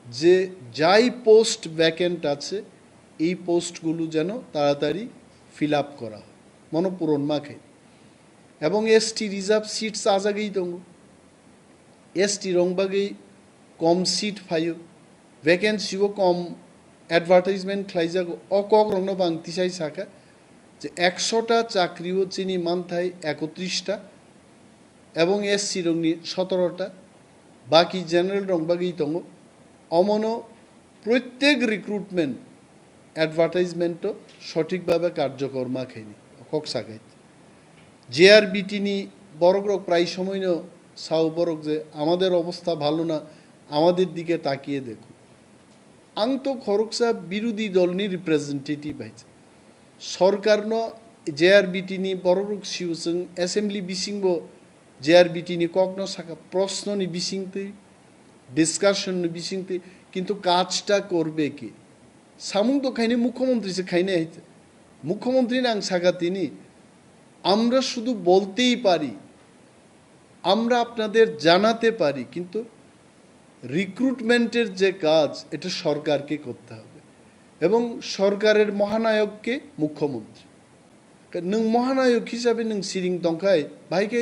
যে যাই পোস্ট ভ্যাকেন্ট আছে, এই পোস্টগুলো যেন তাড়াতাড়ি ফিল আপ করা হয়, মনোপূরণ মাখে। এবং এসটি রিজার্ভ সিটস আজাগেই দঙ্গো। এসটি রং বাকি কম সিট ফাইও, ভ্যাকেন্সিও কম, অ্যাডভার্টাইজমেন্ট খ্লাইজাগো। অ কক রংনো বাং তিসাই সাকা যে একশোটা চাকরিও চিনি মানথাই একত্রিশটা এবং এসসি রংনি সতেরোটা, বাকি জেনারেল রং বাকি দঙ্গো। অমনো প্রত্যেক রিক্রুটমেন্ট অ্যাডভার্টাইজমেন্টও সঠিকভাবে কার্যকর মাখাইনি। অ কক সাকাই। জেআরবিটি নি বরকরক প্রায় সময়নো সাও বরক যে আমাদের অবস্থা ভালো না, আমাদের দিকে তাকিয়ে দেখুন। আং তো খরকসা বিরোধী দলনি রিপ্রেজেন্টেটিভ আইছে। সরকারনো জেআরবিটি নি বরকরক সিউসং অ্যাসেম্বলি বিসিংবো জেআরবিটি নি ককনো সাকা প্রশ্ননি বিসিংতই, ডিসকাশননি বিসিংতই, কিন্তু কাজটা করবে কে? সামুং তো খাইনি মুখ্যমন্ত্রী সে খাইনি আইছে। মুখ্যমন্ত্রী নাং সাকা তিনি, আমরা শুধু বলতেই পারি, আমরা আপনাদের জানাতে পারি, কিন্তু রিক্রুটমেন্টের যে কাজ, এটা সরকারকে করতে হবে এবং সরকারের মহানায়ককে মুখ্যমন্ত্রী। নং মহানায়ক হিসাবে নং সিরিং দংখাই, ভাইকে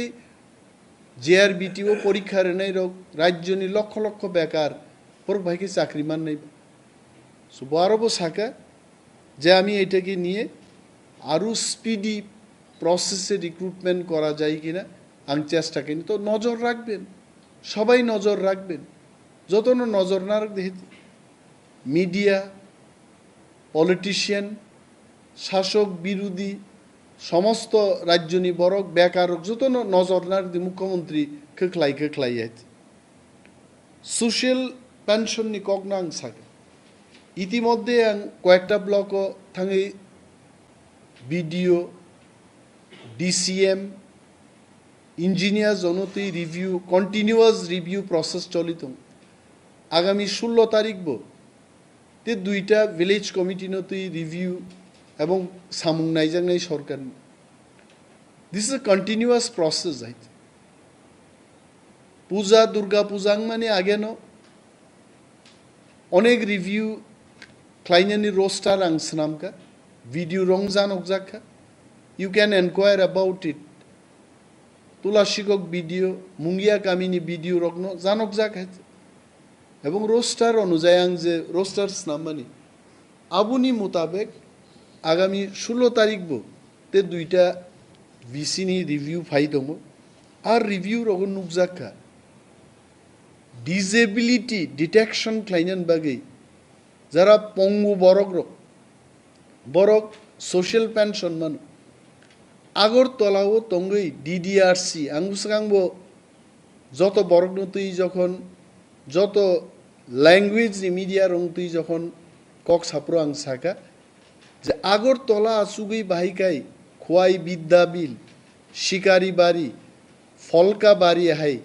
জেআরবিটিও পরীক্ষা রেনাই রক, রাজ্যনি লক্ষ লক্ষ বেকার, পর ভাইকে চাকরি মান নাই। সো বড় সাকা যে আমি এটাকে নিয়ে আরও স্পিডি প্রসেসে রিক্রুটমেন্ট করা যায় কিনা আমি চেষ্টা করি। তো নজর রাখবেন, সবাই নজর রাখবেন। যতন নজর না রাখতে মিডিয়া, পলিটিশিয়ান, শাসক বিরোধী সমস্ত রাজ্যনি বরক বেকারক যতন নজর না রাখতে মুখ্যমন্ত্রী খেখলাই খেখলাই আছে। সোশ্যাল পেনশননি kokno ang sakha. ইতিমধ্যে ang কয়েকটা ব্লকও থাঙে বিডিও, ডিসিএম, ইঞ্জিনিয়ার জনতই রিভিউ, কন্টিনিউয়াস রিভিউ প্রসেস চলিতং। আগামী ষোলো তারিখ বো তে দুইটা ভিলেজ কমিটি নতই রিভিউ এবং সামুং নাইজাংনাই সরকারনি। This is a continuous process, I think. পূজা, দুর্গা পূজা মানে আগে ন অনেক রিভিউ ক্লাইনানি রোস্টার আং স্নামকা, ভিডিও রং জানক যাকা। You can enquire about it. তুলাসিকক ভিডিও, মুঙ্গিয়া কামিনি ভিডিও রকনো জানক যাকা। এবং রোস্টার অনুযায়ী আং যে রোস্টার স্নামমানি, আবুনি মোতাবেক আগামী ষোলো তারিখ বো তে দুইটা ভিসিনি রিভিউ ফাই দঙ্গো। আর রিভিউ রকম নুকজাকা ডিসেবিলিটি ডিটেকশন খ্লাইনান বাকি যারা পঙ্গু বরক রক, বরক সোশ্যাল পেনশন মানু। আগরতলাও তঙ্গই ডিডিআরসি, আং বুসকাংবো যত বরকনো তুই যখন, যত ল্যাঙ্গুয়েজ নি মিডিয়া রং তুই যখন কক সাপ্রো আং সাকা, যে আগরতলা আসুগই বাহিকাই খোয়াই বিদ্যাবিল, শিকারি বাড়ি, ফলকা বাড়ি হাই,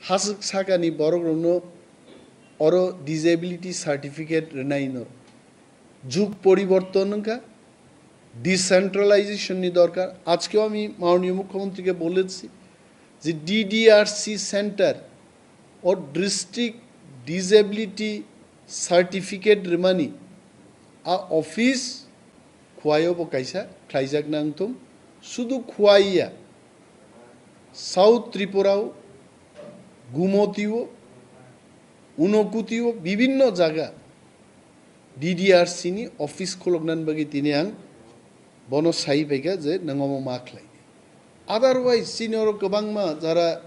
হাসক সাকানি বরক রংনো অরো ডিসেবিলিটি সার্টিফিকেট রেনাইনো। যুগ পরিবর্তন হঙ্কা, ডিসেন্ট্রালাইজেশন নি দরকার। আজকেও আমি মাননীয় মুখ্যমন্ত্রীকে বলেছি যে ডিডিআরসি সেন্টার ও ডিস্ট্রিক্ট ডিসেবিলিটি সার্টিফিকেট রেমানি আ অফিস খোয়াইও বো কাইসা খ্লাইজাক নাংথুম। শুধু খোয়াইয়া সাউথ ত্রিপুরাও, গুমতিও, উনকুতিও বিভিন্ন জায়গা ডিডিআরসি নি অফিস খুলকনান বাকি তিনি আং বনো সাই পাইকা যে নঙমো মা খ্লাইনি। Otherwise, chini oro kwbangma jara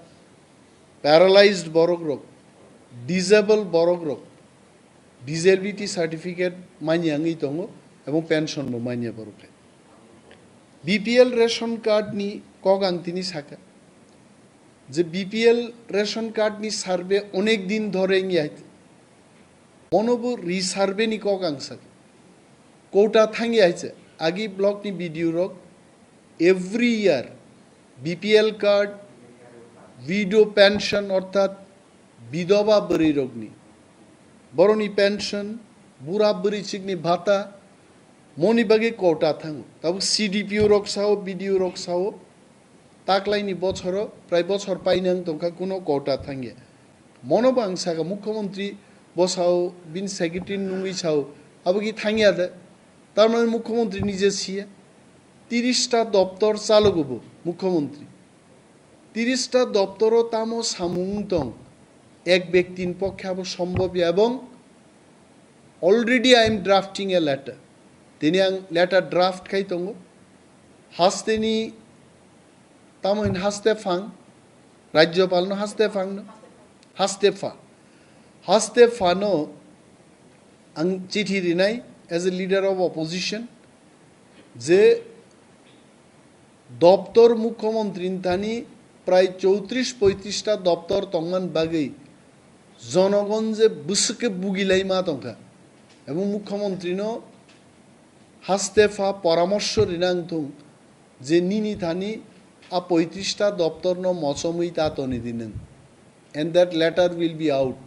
paralyzed borok rok, disabled borok rok, disability certificate manya wngwi tongo, ebong pension bo manya borok hai. B P L ration card ni kok ang tini saka, je B P L ration card ni survey onek din dhore wngya hai, mono bo resurvey ni kok ang saka. Kota thangya hai se, agi block ni B D O rok every year B P L card, widow pension orthat bidoba bwrwi rokni, boroni pension, bura bwrwi chikni bhata, moni bagwi kota thango. Tabuk C D P O rok sao, B D O rok sao, taklaini bochoro, prai bochor painang tongkha kuno kota thangya. Mono bo ang saka, mukhyamantri bo sao, bini secretary nungwi sao, abo ki thangya de. Tar mane mukhyamantri nije siya. Tiris ta doptor chalogo bo mukhyamantri. Tiris ta doptoro tamo samung tong, ek bektin pokkhe abo sombhob ya, ebong already I am drafting a letter. Tini ang letter draft khai tongo. Hasteni tamo hin haste phang, Rajyopal no haste phang no, haste pha, haste pha no ang chithi rinai as a leader of opposition, je doptor mukhyamantri ni thani prai chowtris poitris ta doptor tongman bagwi jonogon je bwswk khe bugilai ma tongkha, ebong mukhyamantri no haste pha poramorso rina wng thung je nini thani a poitris ta doptor no mochomwi ta toni di nwng, and that letter will be out.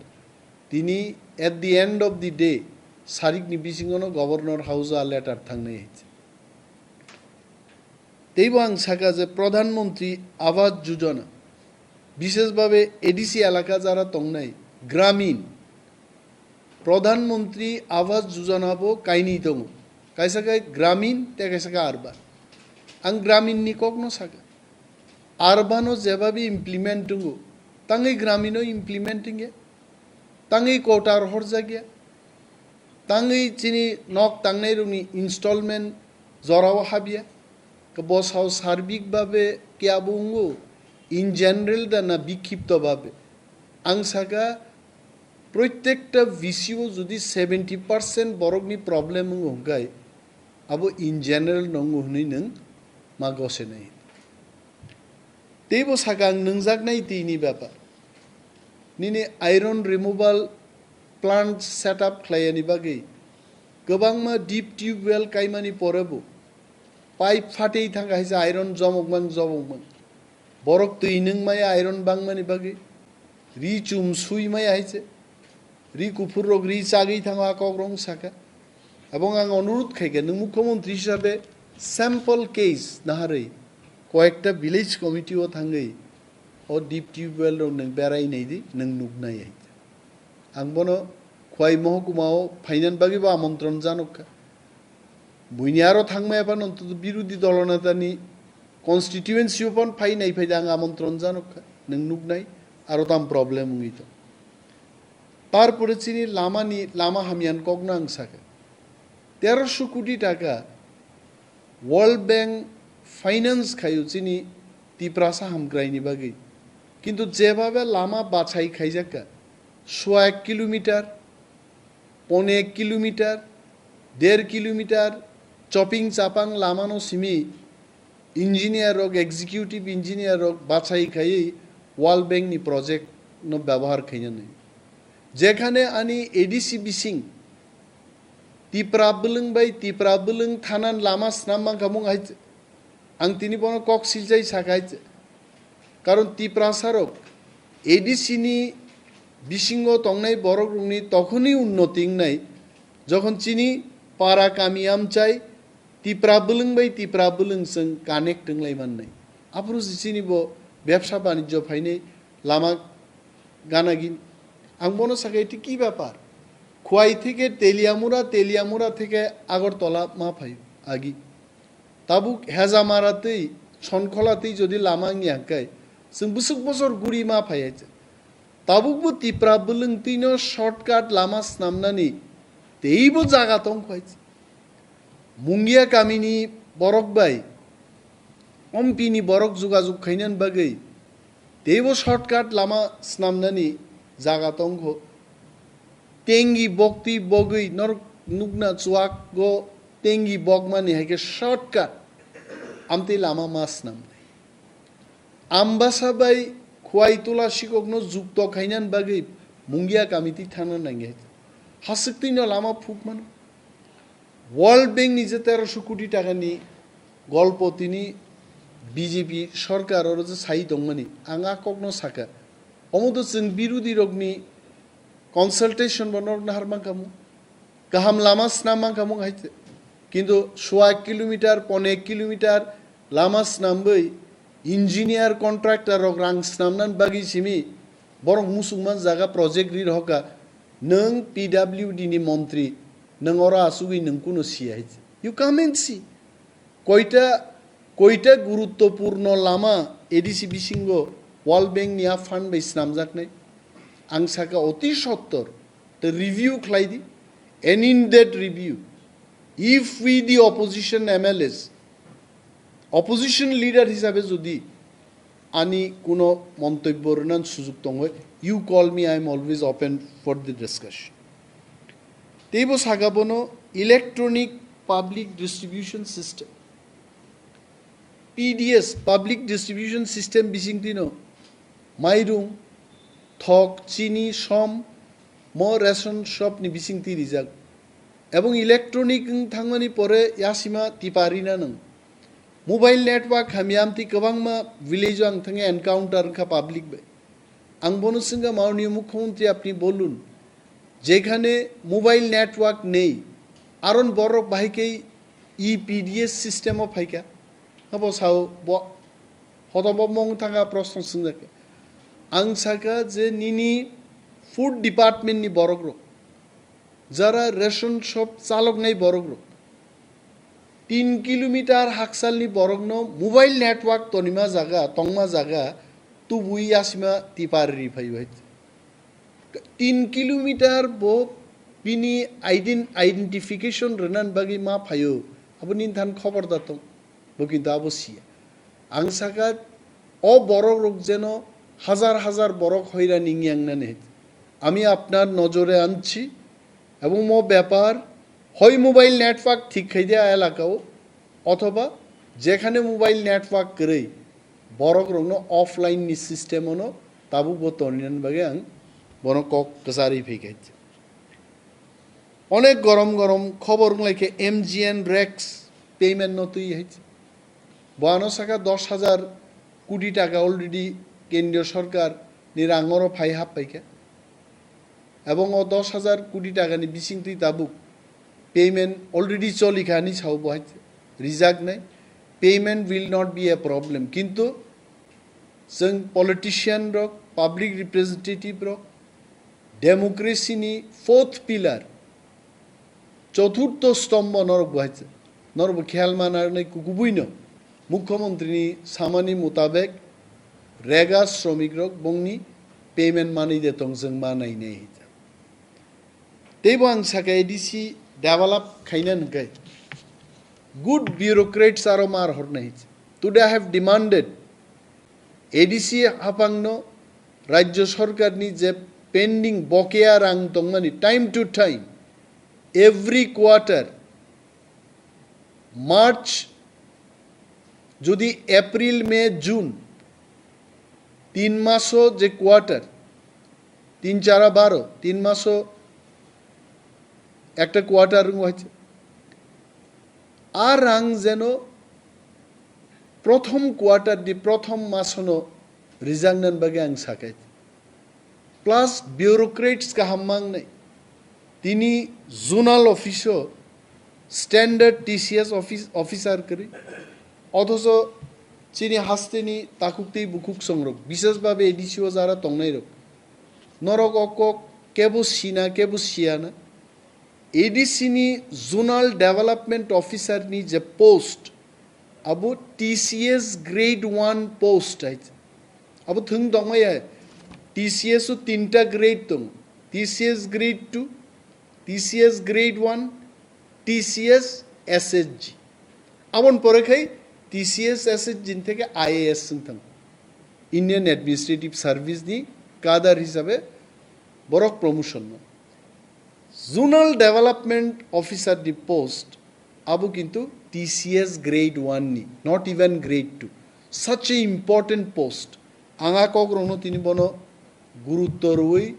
Tini at the end of the day, sarik ni bisingo no Governor House o a letter thangnai hai se. Teibo ang saka je Pradhan Mantri Awas Yojana, bishesh bhabe A D C elaka jara tongnai, Gramin, Pradhan Mantri Awas Yojana bo kainwi tongo, kaisa khe Gramin tei kaisa khe Urban. Ang Gramin ni kok no saka, Urban o jebhabe implement tongo, tangwi Gramin o implement wngya, tangwi kota rohorjakya, tangwi chini nok tangnairokni installment jorao habya, khe bosao sarbik babe khe abo wngo, in general da na bikhipto babe. Ang saka, proitekta V C o jodi seventy percent borokni problem wngo hwnkhe, abo in general no wngo hwnwi nwng ma gosenai. Teibo saka ang nwngjaknai tini bepar. Nini iron removal plant set up khlaiyani bagwi kwbangma deep tube well kaimani porebo pipe phatwi thangkha hai se iron jomokmang jomokmang. Borok twi nwng maya iron bangmani bagwi. Ri chum sui maya hai se. Ri kuphur rok ri chagwi thango a kok rong saka. Abong ang onurudh khaikha, nwng mukhyamantri hisabe sample case naharwi koyekta village committee o thangwi o deep tube well rok nwng berai naidi, nwng nuknai hai. Ang bono Khwai mohokuma o phainan bagwi bo amontron janokha. Buini aro thangmaya phano to birudhi dolo netani constituency o phano phai nai phai da ang amontron janokha. Nwng nuknai aro tam problem wngwi tong. Tarpore chini lama ni, lama hamyan kokno ang sakha. Teroso koti taka World Bank finance khaio chini Tiprasa hamkraini bagwi. Kintu jebhabe lama bachai khaijakka, sua ek kilometer, pone ek kilometer, der kilometer, choping chapang lamano simi engineer rok, executive engineer rok bachai khaiwi World Bank ni project no byabohar khainani. Jekhane ani A D C bising Tipra bwlwng bai Tipra bwlwng thanan lama snam mankha mung hai, ang tini bono kok siljai sakha hai. Karon Tiprasa rok A D C ni bisingo tongnai borok rokni tokhoni unnoti wngnai, jokhon chini para kami amchai Tipra bwlwng bai Tipra bwlwng chwng connect wnglai mannai. Aphuru se chini bo bebsa banijjo phainai lama ganagin. Ang bono sakha, eti ki bepar? Khwai theke Teliamura, Teliamura theke Agartala ma phai agi. Tabuk Hejamara tei Sonkhola tei jodi lama wngya hwnkhe, chwng bwswk bosor guri ma phai hai. Tabukbo Tipra bwlwng twino shortcut lama snamnani teibo jaga tong khwai. Mungia kamini borok bai Ompi ni borok jugajug khainani bagwi teibo shortcut lama snamnani jaga tongkho. Tengi boktwi bogwi norok nukna chuago tengi bogmani hai khe shortcut amtwi lama ma snamnai. Ambasa bai Khwai Tula Sikokno jukto khainani bagwi Mungia committee thangna nangya. Haswktwino lama phukmano. World Bank ni je terosho koti taka ni golpo tini B J P sorkar oro je sai tongmani, ang a kokno saka. Omo to chwng birodhi rokni consultation bo norok nahar mankhamu. Kaham lama snam mankhamu hai te. Kintu sua kilometer, pone kilometer lama snamwi engineer contractor rok rang snamnani bagwi simi borok musukma jaga project ri rohorkha. Nwng P W D ni montri, nwng oro asugwi nwng kuno siya hai. You come and see. Koita, koita guruttopurno lama A D C bisingo World Bank ni a fund bai snamjaknai. Ang saka oti sottor, the review khlai di. And in that review, if we the opposition M L As, opposition leader hisabe jodi ani kuno montobyo rwna sujug tongwi, you call me, I am always open for the discussion. Teibo saka bono electronic public distribution system, P D S, public distribution system bisingtwino mairung, thok, chini, som, mo ration shop ni bisingtwi rijak. Ebong electronic wng thangmani pore yasima tipa rina nang. Mobile network hamya amtwi kwbangma village o ang thangwi encounter wngkha public bai. Ang bono swngkha, "Maoniyya Mukhyamantri, apni bolun, jekhane mobile network nei, aron borok bahai khe e P D S system o phaikha?" Abo sao bo, hotobo mong thangkha, proshno swngjak. Ang saka je nini food department ni borok rok, jara ration shop chaloknai borok rok, tin kilometer haksalni borokno mobile network tonima jaga, tongma jaga tubui yasima tipari ri phaio hai. Tin kilometer bo bini ident-, identification rwna bagwi ma phaio, abo nini than khobor da tong. Bo kintu abo siya. Ang saka, o borok rok jeno hazar hazar borok hoirani wngya wngnani. আমি আপনার নজরে আনছি এবং mo bepar hoi mobile network thik khai dia elaka o, othoba jekhane mobile network kwrwi borok rokno offline ni system ono tabuk bo toninani bagwi ang bono kok kwcharwi phai khai. Onek gorom gorom khobor wnglaikhe M G N Rex payment no twi hai. Bo ano saka dos hajar koti taka already kendriyo sorkar ni rang oro phai hap paikha. Ebong o dos hajar koti taka ni bising twi tabuk payment already cholikha ni sao bo hai rijak nai. Payment will not be a problem. Kintu chwng politician rok, public representative rok, democracy ni fourth pillar, choturtho stombho norok bo hai, norok bo khel manarnai kukubuino Mukhyamantri ni samani mutabek rega sromik rok bongni payment manwi de tong chwng ma nainai hai. Teibo ang saka A D C develop khaina hwnkhe good bureaucrats aro mar hornai hai. Today I have demanded A D C haphangno Rajya Sorkarni je pending bokeya rang tongmani time to time, every quarter, March, jodi April, May, June, tin maso je quarter, tin chara baro, tin maso ekta quarter wngwi hai. A rang jeno prothom quarter ni prothom masono rijaknani bagwi ang sakai. Plus bureaucrats kaham mangnai. Tini zonal office o standard T C S office, officer kwrwi. Othocho chini hasteni takhuk tei bukhuk songrok, bisesbhabe A D C o jara tongnairok. Norok o kok kebo sina, kebo siyana. A D C ni Zonal Development Officer ni je post, abo T C S grade one post hai. Abo thwng tongmaya, T C S o tinta grade tong, T C S grade two, T C S grade one, T C S S H G. Aboni pore khai T C S S H G ni theke I A S wng thang. Indian Administrative Service ni cadre hisabe borok promotion no. Zonal Development Officer ni post abo kintu T C S grade one ni, not even grade two. Such a important post. Ang a kokrokno tini bono gurutto rwui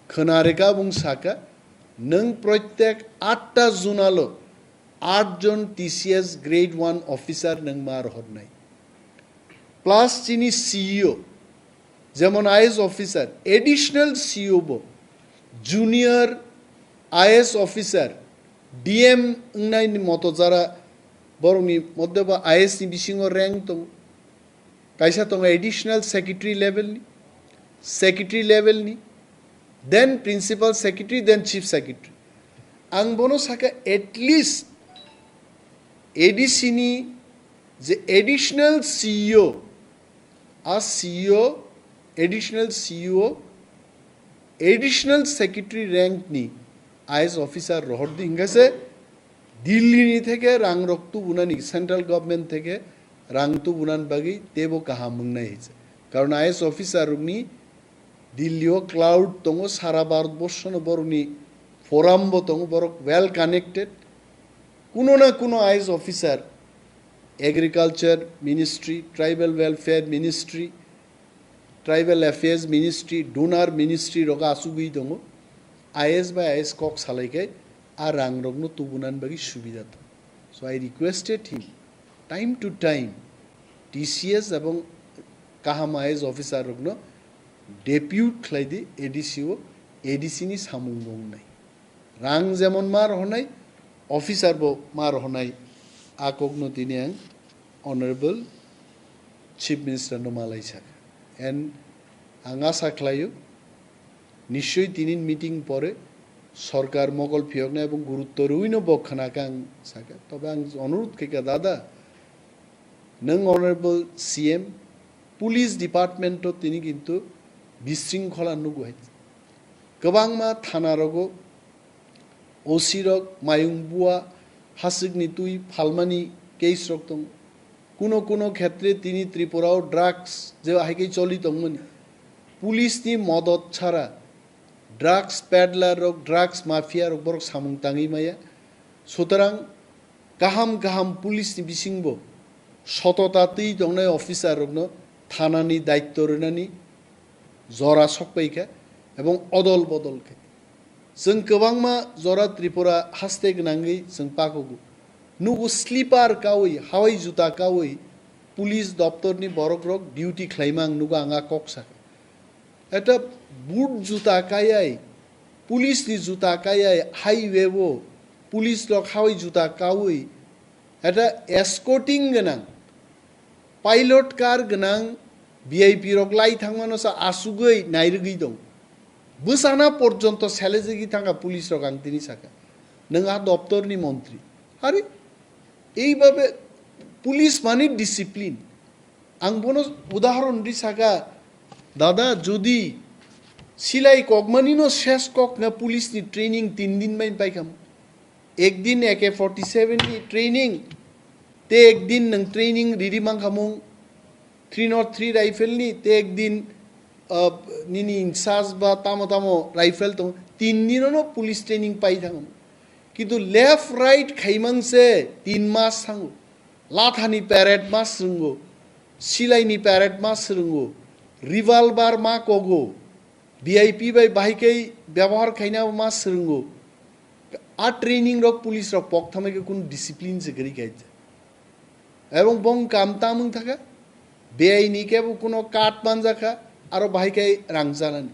khwna rwkha, bung saka, nwng proitek atta zonalo aat jon T C S grade one officer nwng ma rohornai. Plus chini C E O, jemon I A S officer, additional C E O bo, junior I A S officer, D M wngnai ni moto jara borokni modde bo I A S ni bisingo rank tongo. Kaisa tongo additional secretary level ni, secretary level ni, then principal secretary, then chief secretary. Ang bono saka at least A D C ni je additional C E O, a C E O, additional C E O, additional secretary rank ni I A S officer rohor di hingkha se Delhi ni theke rang rok tubunani, central government theke rang tubunan bagwi tebo kaham wngnai hinse. Karon I A S officer rokni Delhi o cloud tongo, sara Bharat borsho no borokni forum bo tongo, borok well connected. Kuno na kuno I A S officer, agriculture ministry, tribal welfare ministry, tribal affairs ministry, donor ministry rogo asugwi tongo. I A S bai I A S kok salai khe a rang rokno tubunan bagwi subida tongo. So I requested him, time to time, T C S ebong kaham I A S officer rokno depute khlai di A D C o, A D C ni samung bo wngnai. Rang jemon ma rohornai, officer bo ma rohornai, a kokno tini ang Honorable Chief Minister no malai saka. And ang asa khlaio, nischoi tini meeting pore sorkar mokol phiyoknai ebong gurutto rwino bo khwnakha ang saka. Tobe ang onurudh khaikha, dada, nwng Honorable C M, Police Department o tini kintu bisringkhola nugo hai. Kwbangma thana rogo O C rok mayung bua, haswkni twi phalmani case rok tongo. Kuno kuno khetre tini Tripura o drugs je hai khe choli tongmani. Police ni modot chara drugs peddler rok, drugs mafia rok borok samung tangwi maya. Sutarang kaham kaham police ni bisingbo sotota twi tongnai officer rokno thanani daitto rwnani jora sokpai kha ebong odol bodol khe. Chwng kwbangma jora Tripura haste gwnangwi chwng pakugo. Nugo sleeper kawi, hawai juta kawi police doptorni borokrok duty khlaima ang nugo, ang a kok sakha. Eta boot juta kayai, police ni juta kayai, highway o police rok hawai juta kawi, eta escorting gwnang, pilot car gwnang V I P rok lai thangmano sa asugwi nairwgwi tong. Bwsana porjonto selejagwi thangkha police rok, ang tini sakha. Nwng a doptorni montri. Are, eibabe police mani discipline. Ang bono udahoron ri saka, dada, jodi silai kokmani no ses kok na police ni training tin din bai paikam. Ek din A K forty seven ni training, te ek din nang training riri mangkhamung three not three rifle ni, te ek din, uh, nini insas ba tamo tamo rifle tong, tin din no police training pai thang. Kintu left right khaimang se tin mas thango. Lathani parade ma swrwngo, silaini parade ma swrwngo, revolver ma kogo, V I P bai bahai khe byabohar khaina ma swrwngo. A training rok police rok pok thamai khe kunu discipline se gari khaija. Ebong bong kam tamung thaka, beaini khe bo kuno card manjakha, aro bahai khe rang janani.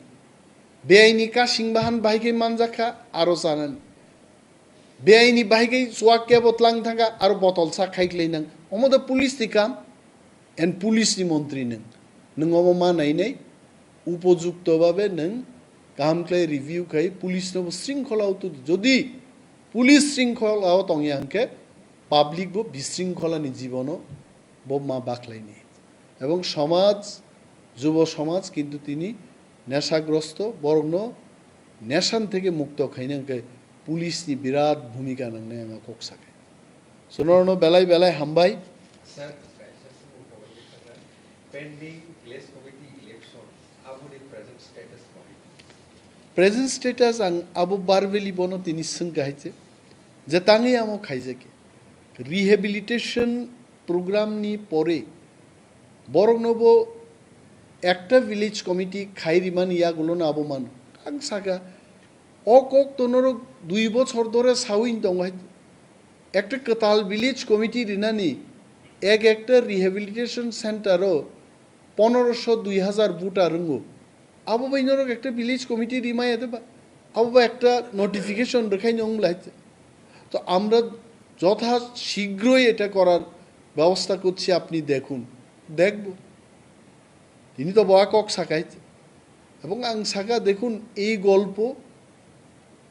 Beaini kasing bahan bahai khe manjakha, aro janani. Beaini bahai khe chuak kebo tlang thangkha, aro botol sak khai khlai nang. Omo da police ni kam, and police ni montri nang. Nang omo ma nai nai, upojukto babe nang kaham khlai review khai, police no bo sringkhola o tu, jodi police sringkhola o tongya hwnkhe, public bo bisringkhola ni jibono bo ma bakhlai ni. Ebong somaj, jubo somaj kintu tini neshagrosto, borokno neshan theke mukto khaina hwnkhe police ni birat bhumika nangnai ang kok sakai. Sonorno belai belai hambai. Sir. Pending village committee election, aboni present status bahai? Present status ang abo verbally bono tini swngkha hai se, je tangwi amo khaijak. Rehabilitation program ni pore borokno bo ekta village committee khai rimani yagulo no abo mano. Ang saka, o kok to norok dui bochor dore sawi tongo hai. Ekta kwtal village committee rinani, ek ekta rehabilitation center o poneroso dui hazar voter wngo. Abo bai norok ekta village committee rimaya de ba? Abo ba ekta notification rwkhaino wng lai. তো আমরা যথা শীঘ্রই এটা করার ব্যবস্থা করছি, আপনি দেখুন। দেখব। Tini to bo a kok sakai. Ebong ang saka, dekhun, ei golpo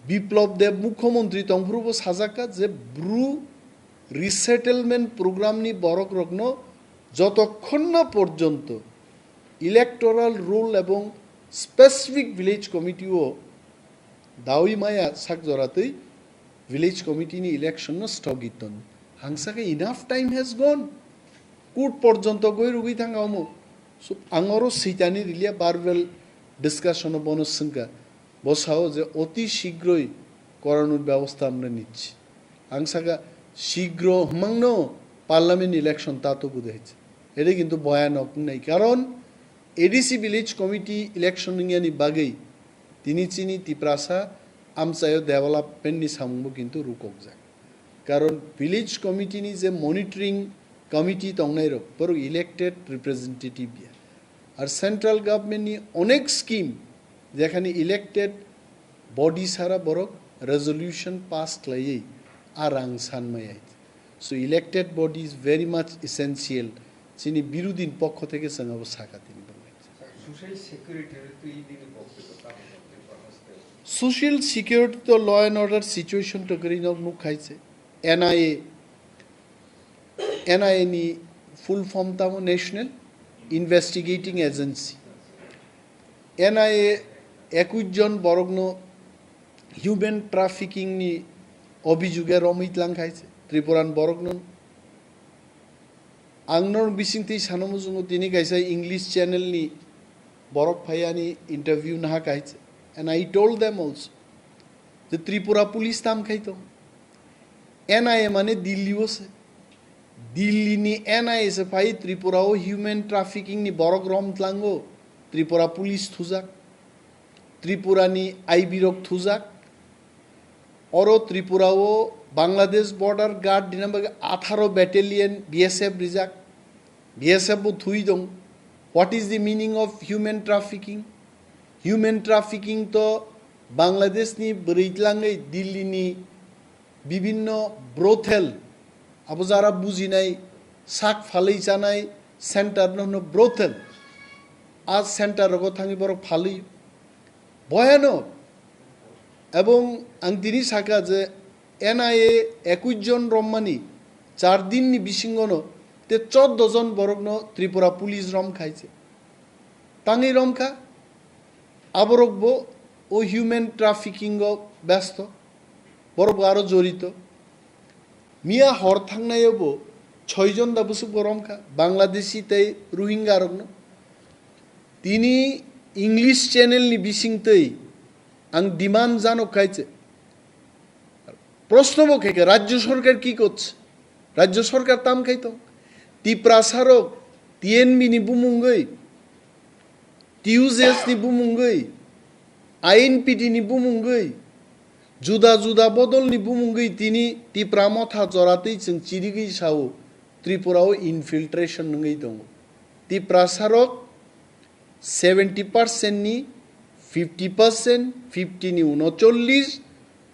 Biplab Deb mukhyamantri tongphuru bo sajakha je Bru resettlement program ni borok rokno jotokhon na porjonto electoral roll ebong specific village committee o dawi maya sak joratwi village committee ni election no sthogit ton. Ang saka, enough time has gone. Court porjonto goi rugwi thang omo. So, ang oro switani riliya, verbal discussion o bono swngkha. Bo sao je অতি শীঘ্রই করানোর ব্যবস্থা আমরা নিচ্ছি. Ang saka, শীঘ্র hwmangno parliament election tato bude hwse. Ede kintu boyanok wngnai. Karon A D C village committee election wngyani bagwi tini chini Tiprasa amchaio development ni samungbo kintu rukokjak. Karon village committee ni je monitoring committee tongnairok, borok elected representative ya. Ar central government ni onek scheme, jekhani elected body sara borok resolution pass khlaiwi a rang san maya. So elected body is very much essential. Chini birodhin pokkho theke chwng abo saka tini bwlai. Social security to i dini bokte to tamo bokte prohas te. Social security to law and order situation to kwrwi nok nuk khai se. N I A, N I A ni full form tamo National Investigating Agency. N I A ekush jon borokno human trafficking ni obhijuge romwi tlang khai se. Tripuran borokno ang nor bisingtwi sana muchungo tini kaisa English channel ni borok phai ani interview naha kaisa. And I told them also, the Tripura police tam khai tong. N I A mane Delhi o se. Delhi ni N I A se phai Tripura o human trafficking ni borok rom tlango. Tripura police thujak. Tripura ni I B rok thujak. Oro Tripura o Bangladesh Border Guard dinam bagwi atharo battalion B S F rijak. B S F bo thui dong. What is the meaning of human trafficking? Human trafficking to Bangladesh ni bwrwi tlangwi Delhi ni bibinno brothel, abo jara bujinai sak phalwi chanai center no hwno brothel. A center rogo thangwi borok phalwi. Boyano, ebong ang tini saka je N I A ekush jon rommani char din ni bisingono te choddo jon borokno Tripura police rom khaise. Tangwi rom kha, aborok bo o human trafficking o besto, borok bo aro jorito. Miya hor thangnaio bo choi jon da bwswk bo rom kha, Bangladeshi tei Rohingya rokno. Tini English channel ni bisingtwi ang demand jano khaise. Proshno bo khaikha, Rajya Sarkar ki korche? Rajya Sarkar tam khai tong? Tiprasa rok T N B ni bumungwi, T U J S ni bumungwi, I N P T ni bumungwi, juda juda bodol ni bumungwi tini Tipra Motha joratwi chwng chirigwi sao, Tripura o infiltration wngwi tongo. Tiprasa rok seventy percent ni fifty percent, fifty ni unocholish,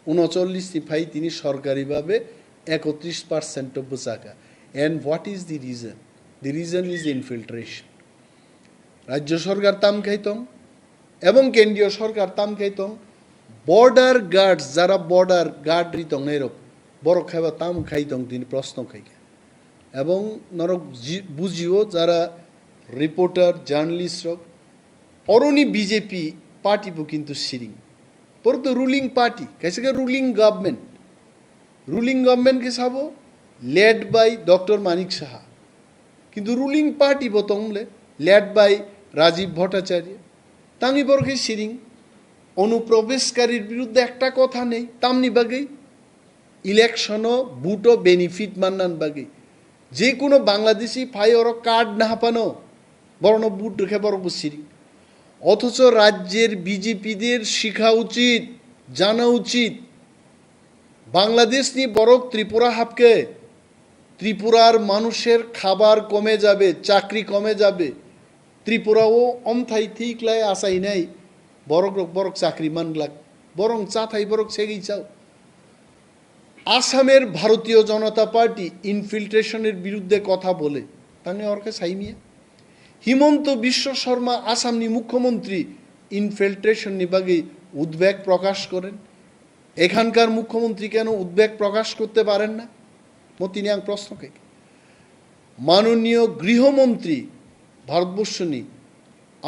unocholish ni phai tini sorkari babe ekotris percent o bwchaka. And what is the reason? The reason is infiltration. Rajya Sarkar tam khai tong, ebong Kendriya Sarkar tam khai tong, border guards, jara border guard ri tongnai rok, borok khaiba tam khai tong tini proshno khai kha. Ebong norok ji-, bujio jara reporter, journalist rok, oroni B J P party bo kintu siring. Porto ruling party, kaisa khe ruling government. Ruling government khe sabo led by Doctor Manik Saha. Kintu ruling party bo tong le, led by Rajiv Bhattacharya. Tangwi borok khe siring, Anuprabeshkarir biruddhe ekta kotha nei, tamni bagwi election-o vote-o benefit mannan bagwi. Je kono Bangladeshi phai oro card na hapano, borokno vote rwkhe borokbo siring. অথচ রাজ্যের বিজেপিদের শেখা উচিত, জানা উচিত, বাংলাদেশনি বরক ত্রিপুরা হাবকে, ত্রিপুরার মানুষের খাবার কমে যাবে, চাকরি কমে যাবে। ত্রিপুরাও অমথাই থিকলাই আসাই নাই, বরক রক বরক চাকরি মানলাক, বরং চাথাই বরক সেগেই চাও। আসামের ভারতীয় জনতা পার্টি ইনফিল্ট্রেশনের বিরুদ্ধে কথা বলে, তাহলে ওর কাছে সাইমিয়া। হিমন্ত বিশ্ব শর্মা আসামনি মুখ্যমন্ত্রী ইনফিল্ট্রেশননি বাকি উদ্বেগ প্রকাশ করেন। এখানকার মুখ্যমন্ত্রী কেন উদ্বেগ প্রকাশ করতে পারেন না? Mo tini ang prosno khe. মাননীয় গৃহমন্ত্রী ভারতবর্ষনি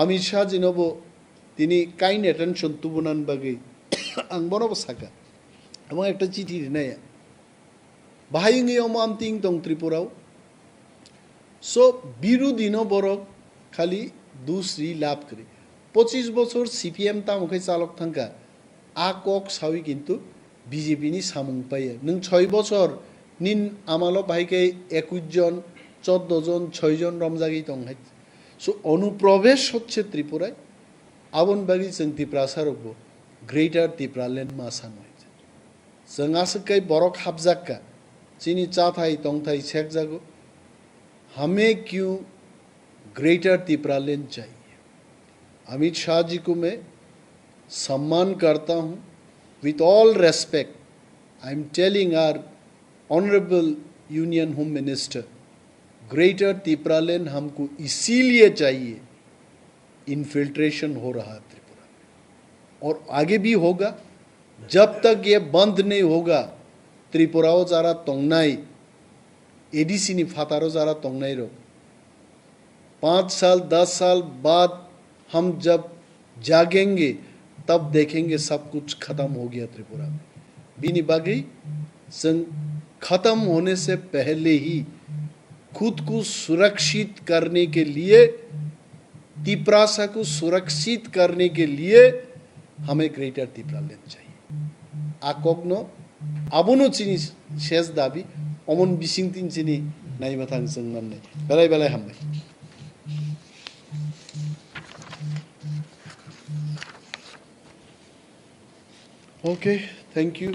অমিত শাহ জিনবো tini kind attention tubunan bagwi ang bonobo saka. Amang ekta chithi rinaya. Bahai wngwi omo amting tong Tripurao. So, birudino borok khali dusri lab kwrwi. Pochis bochor C P M tamo khe chalok thangkha, a kok sawi kintu B J P ni samung paiya. Nwng choi bochor nin amalo bahai khe ekush jon, choddo jon, choi jon romjagwi tong hai. So, অনুপ্রবেশ হচ্ছে ত্রিপুরায়, aboni bagwi chwng Tiprasa rokbo Greater Tipraland ma sanwi. Chwng aswk kai borok hapjak kha, chini chathai tongthai sekjago, हमें क्यों Greater Tipraland चाहिए? अमित शाह जी को मैं सम्मान करता हूँ। With all respect, I am telling our Honorable Union Home Minister, Greater Tipraland हमको इसीलिए चाहिए, इन्फिल्ट्रेशन हो रहा है त्रिपुरा में और आगे भी होगा। जब तक ये बंद नहीं होगा, त्रिपुराओ जरा तोंगनाई, A D C ni phataro jara tongnai rok, पाँच साल दस साल बाद हम जब जागेंगे, तब देखेंगे सब कुछ खत्म हो गया त्रिपुरा में। Bini bagwi chwng खत्म होने से पहले ही खुद को सुरक्षित करने के लिए, तिप्रासा को सुरक्षित करने के लिए हमें ग्रेटर तिप्रालैंड चाहिए। A kokno abono chini ses dabi, omon bising tin chini naima thang chwng mannai. Belai belai hambai. Okay, thank you.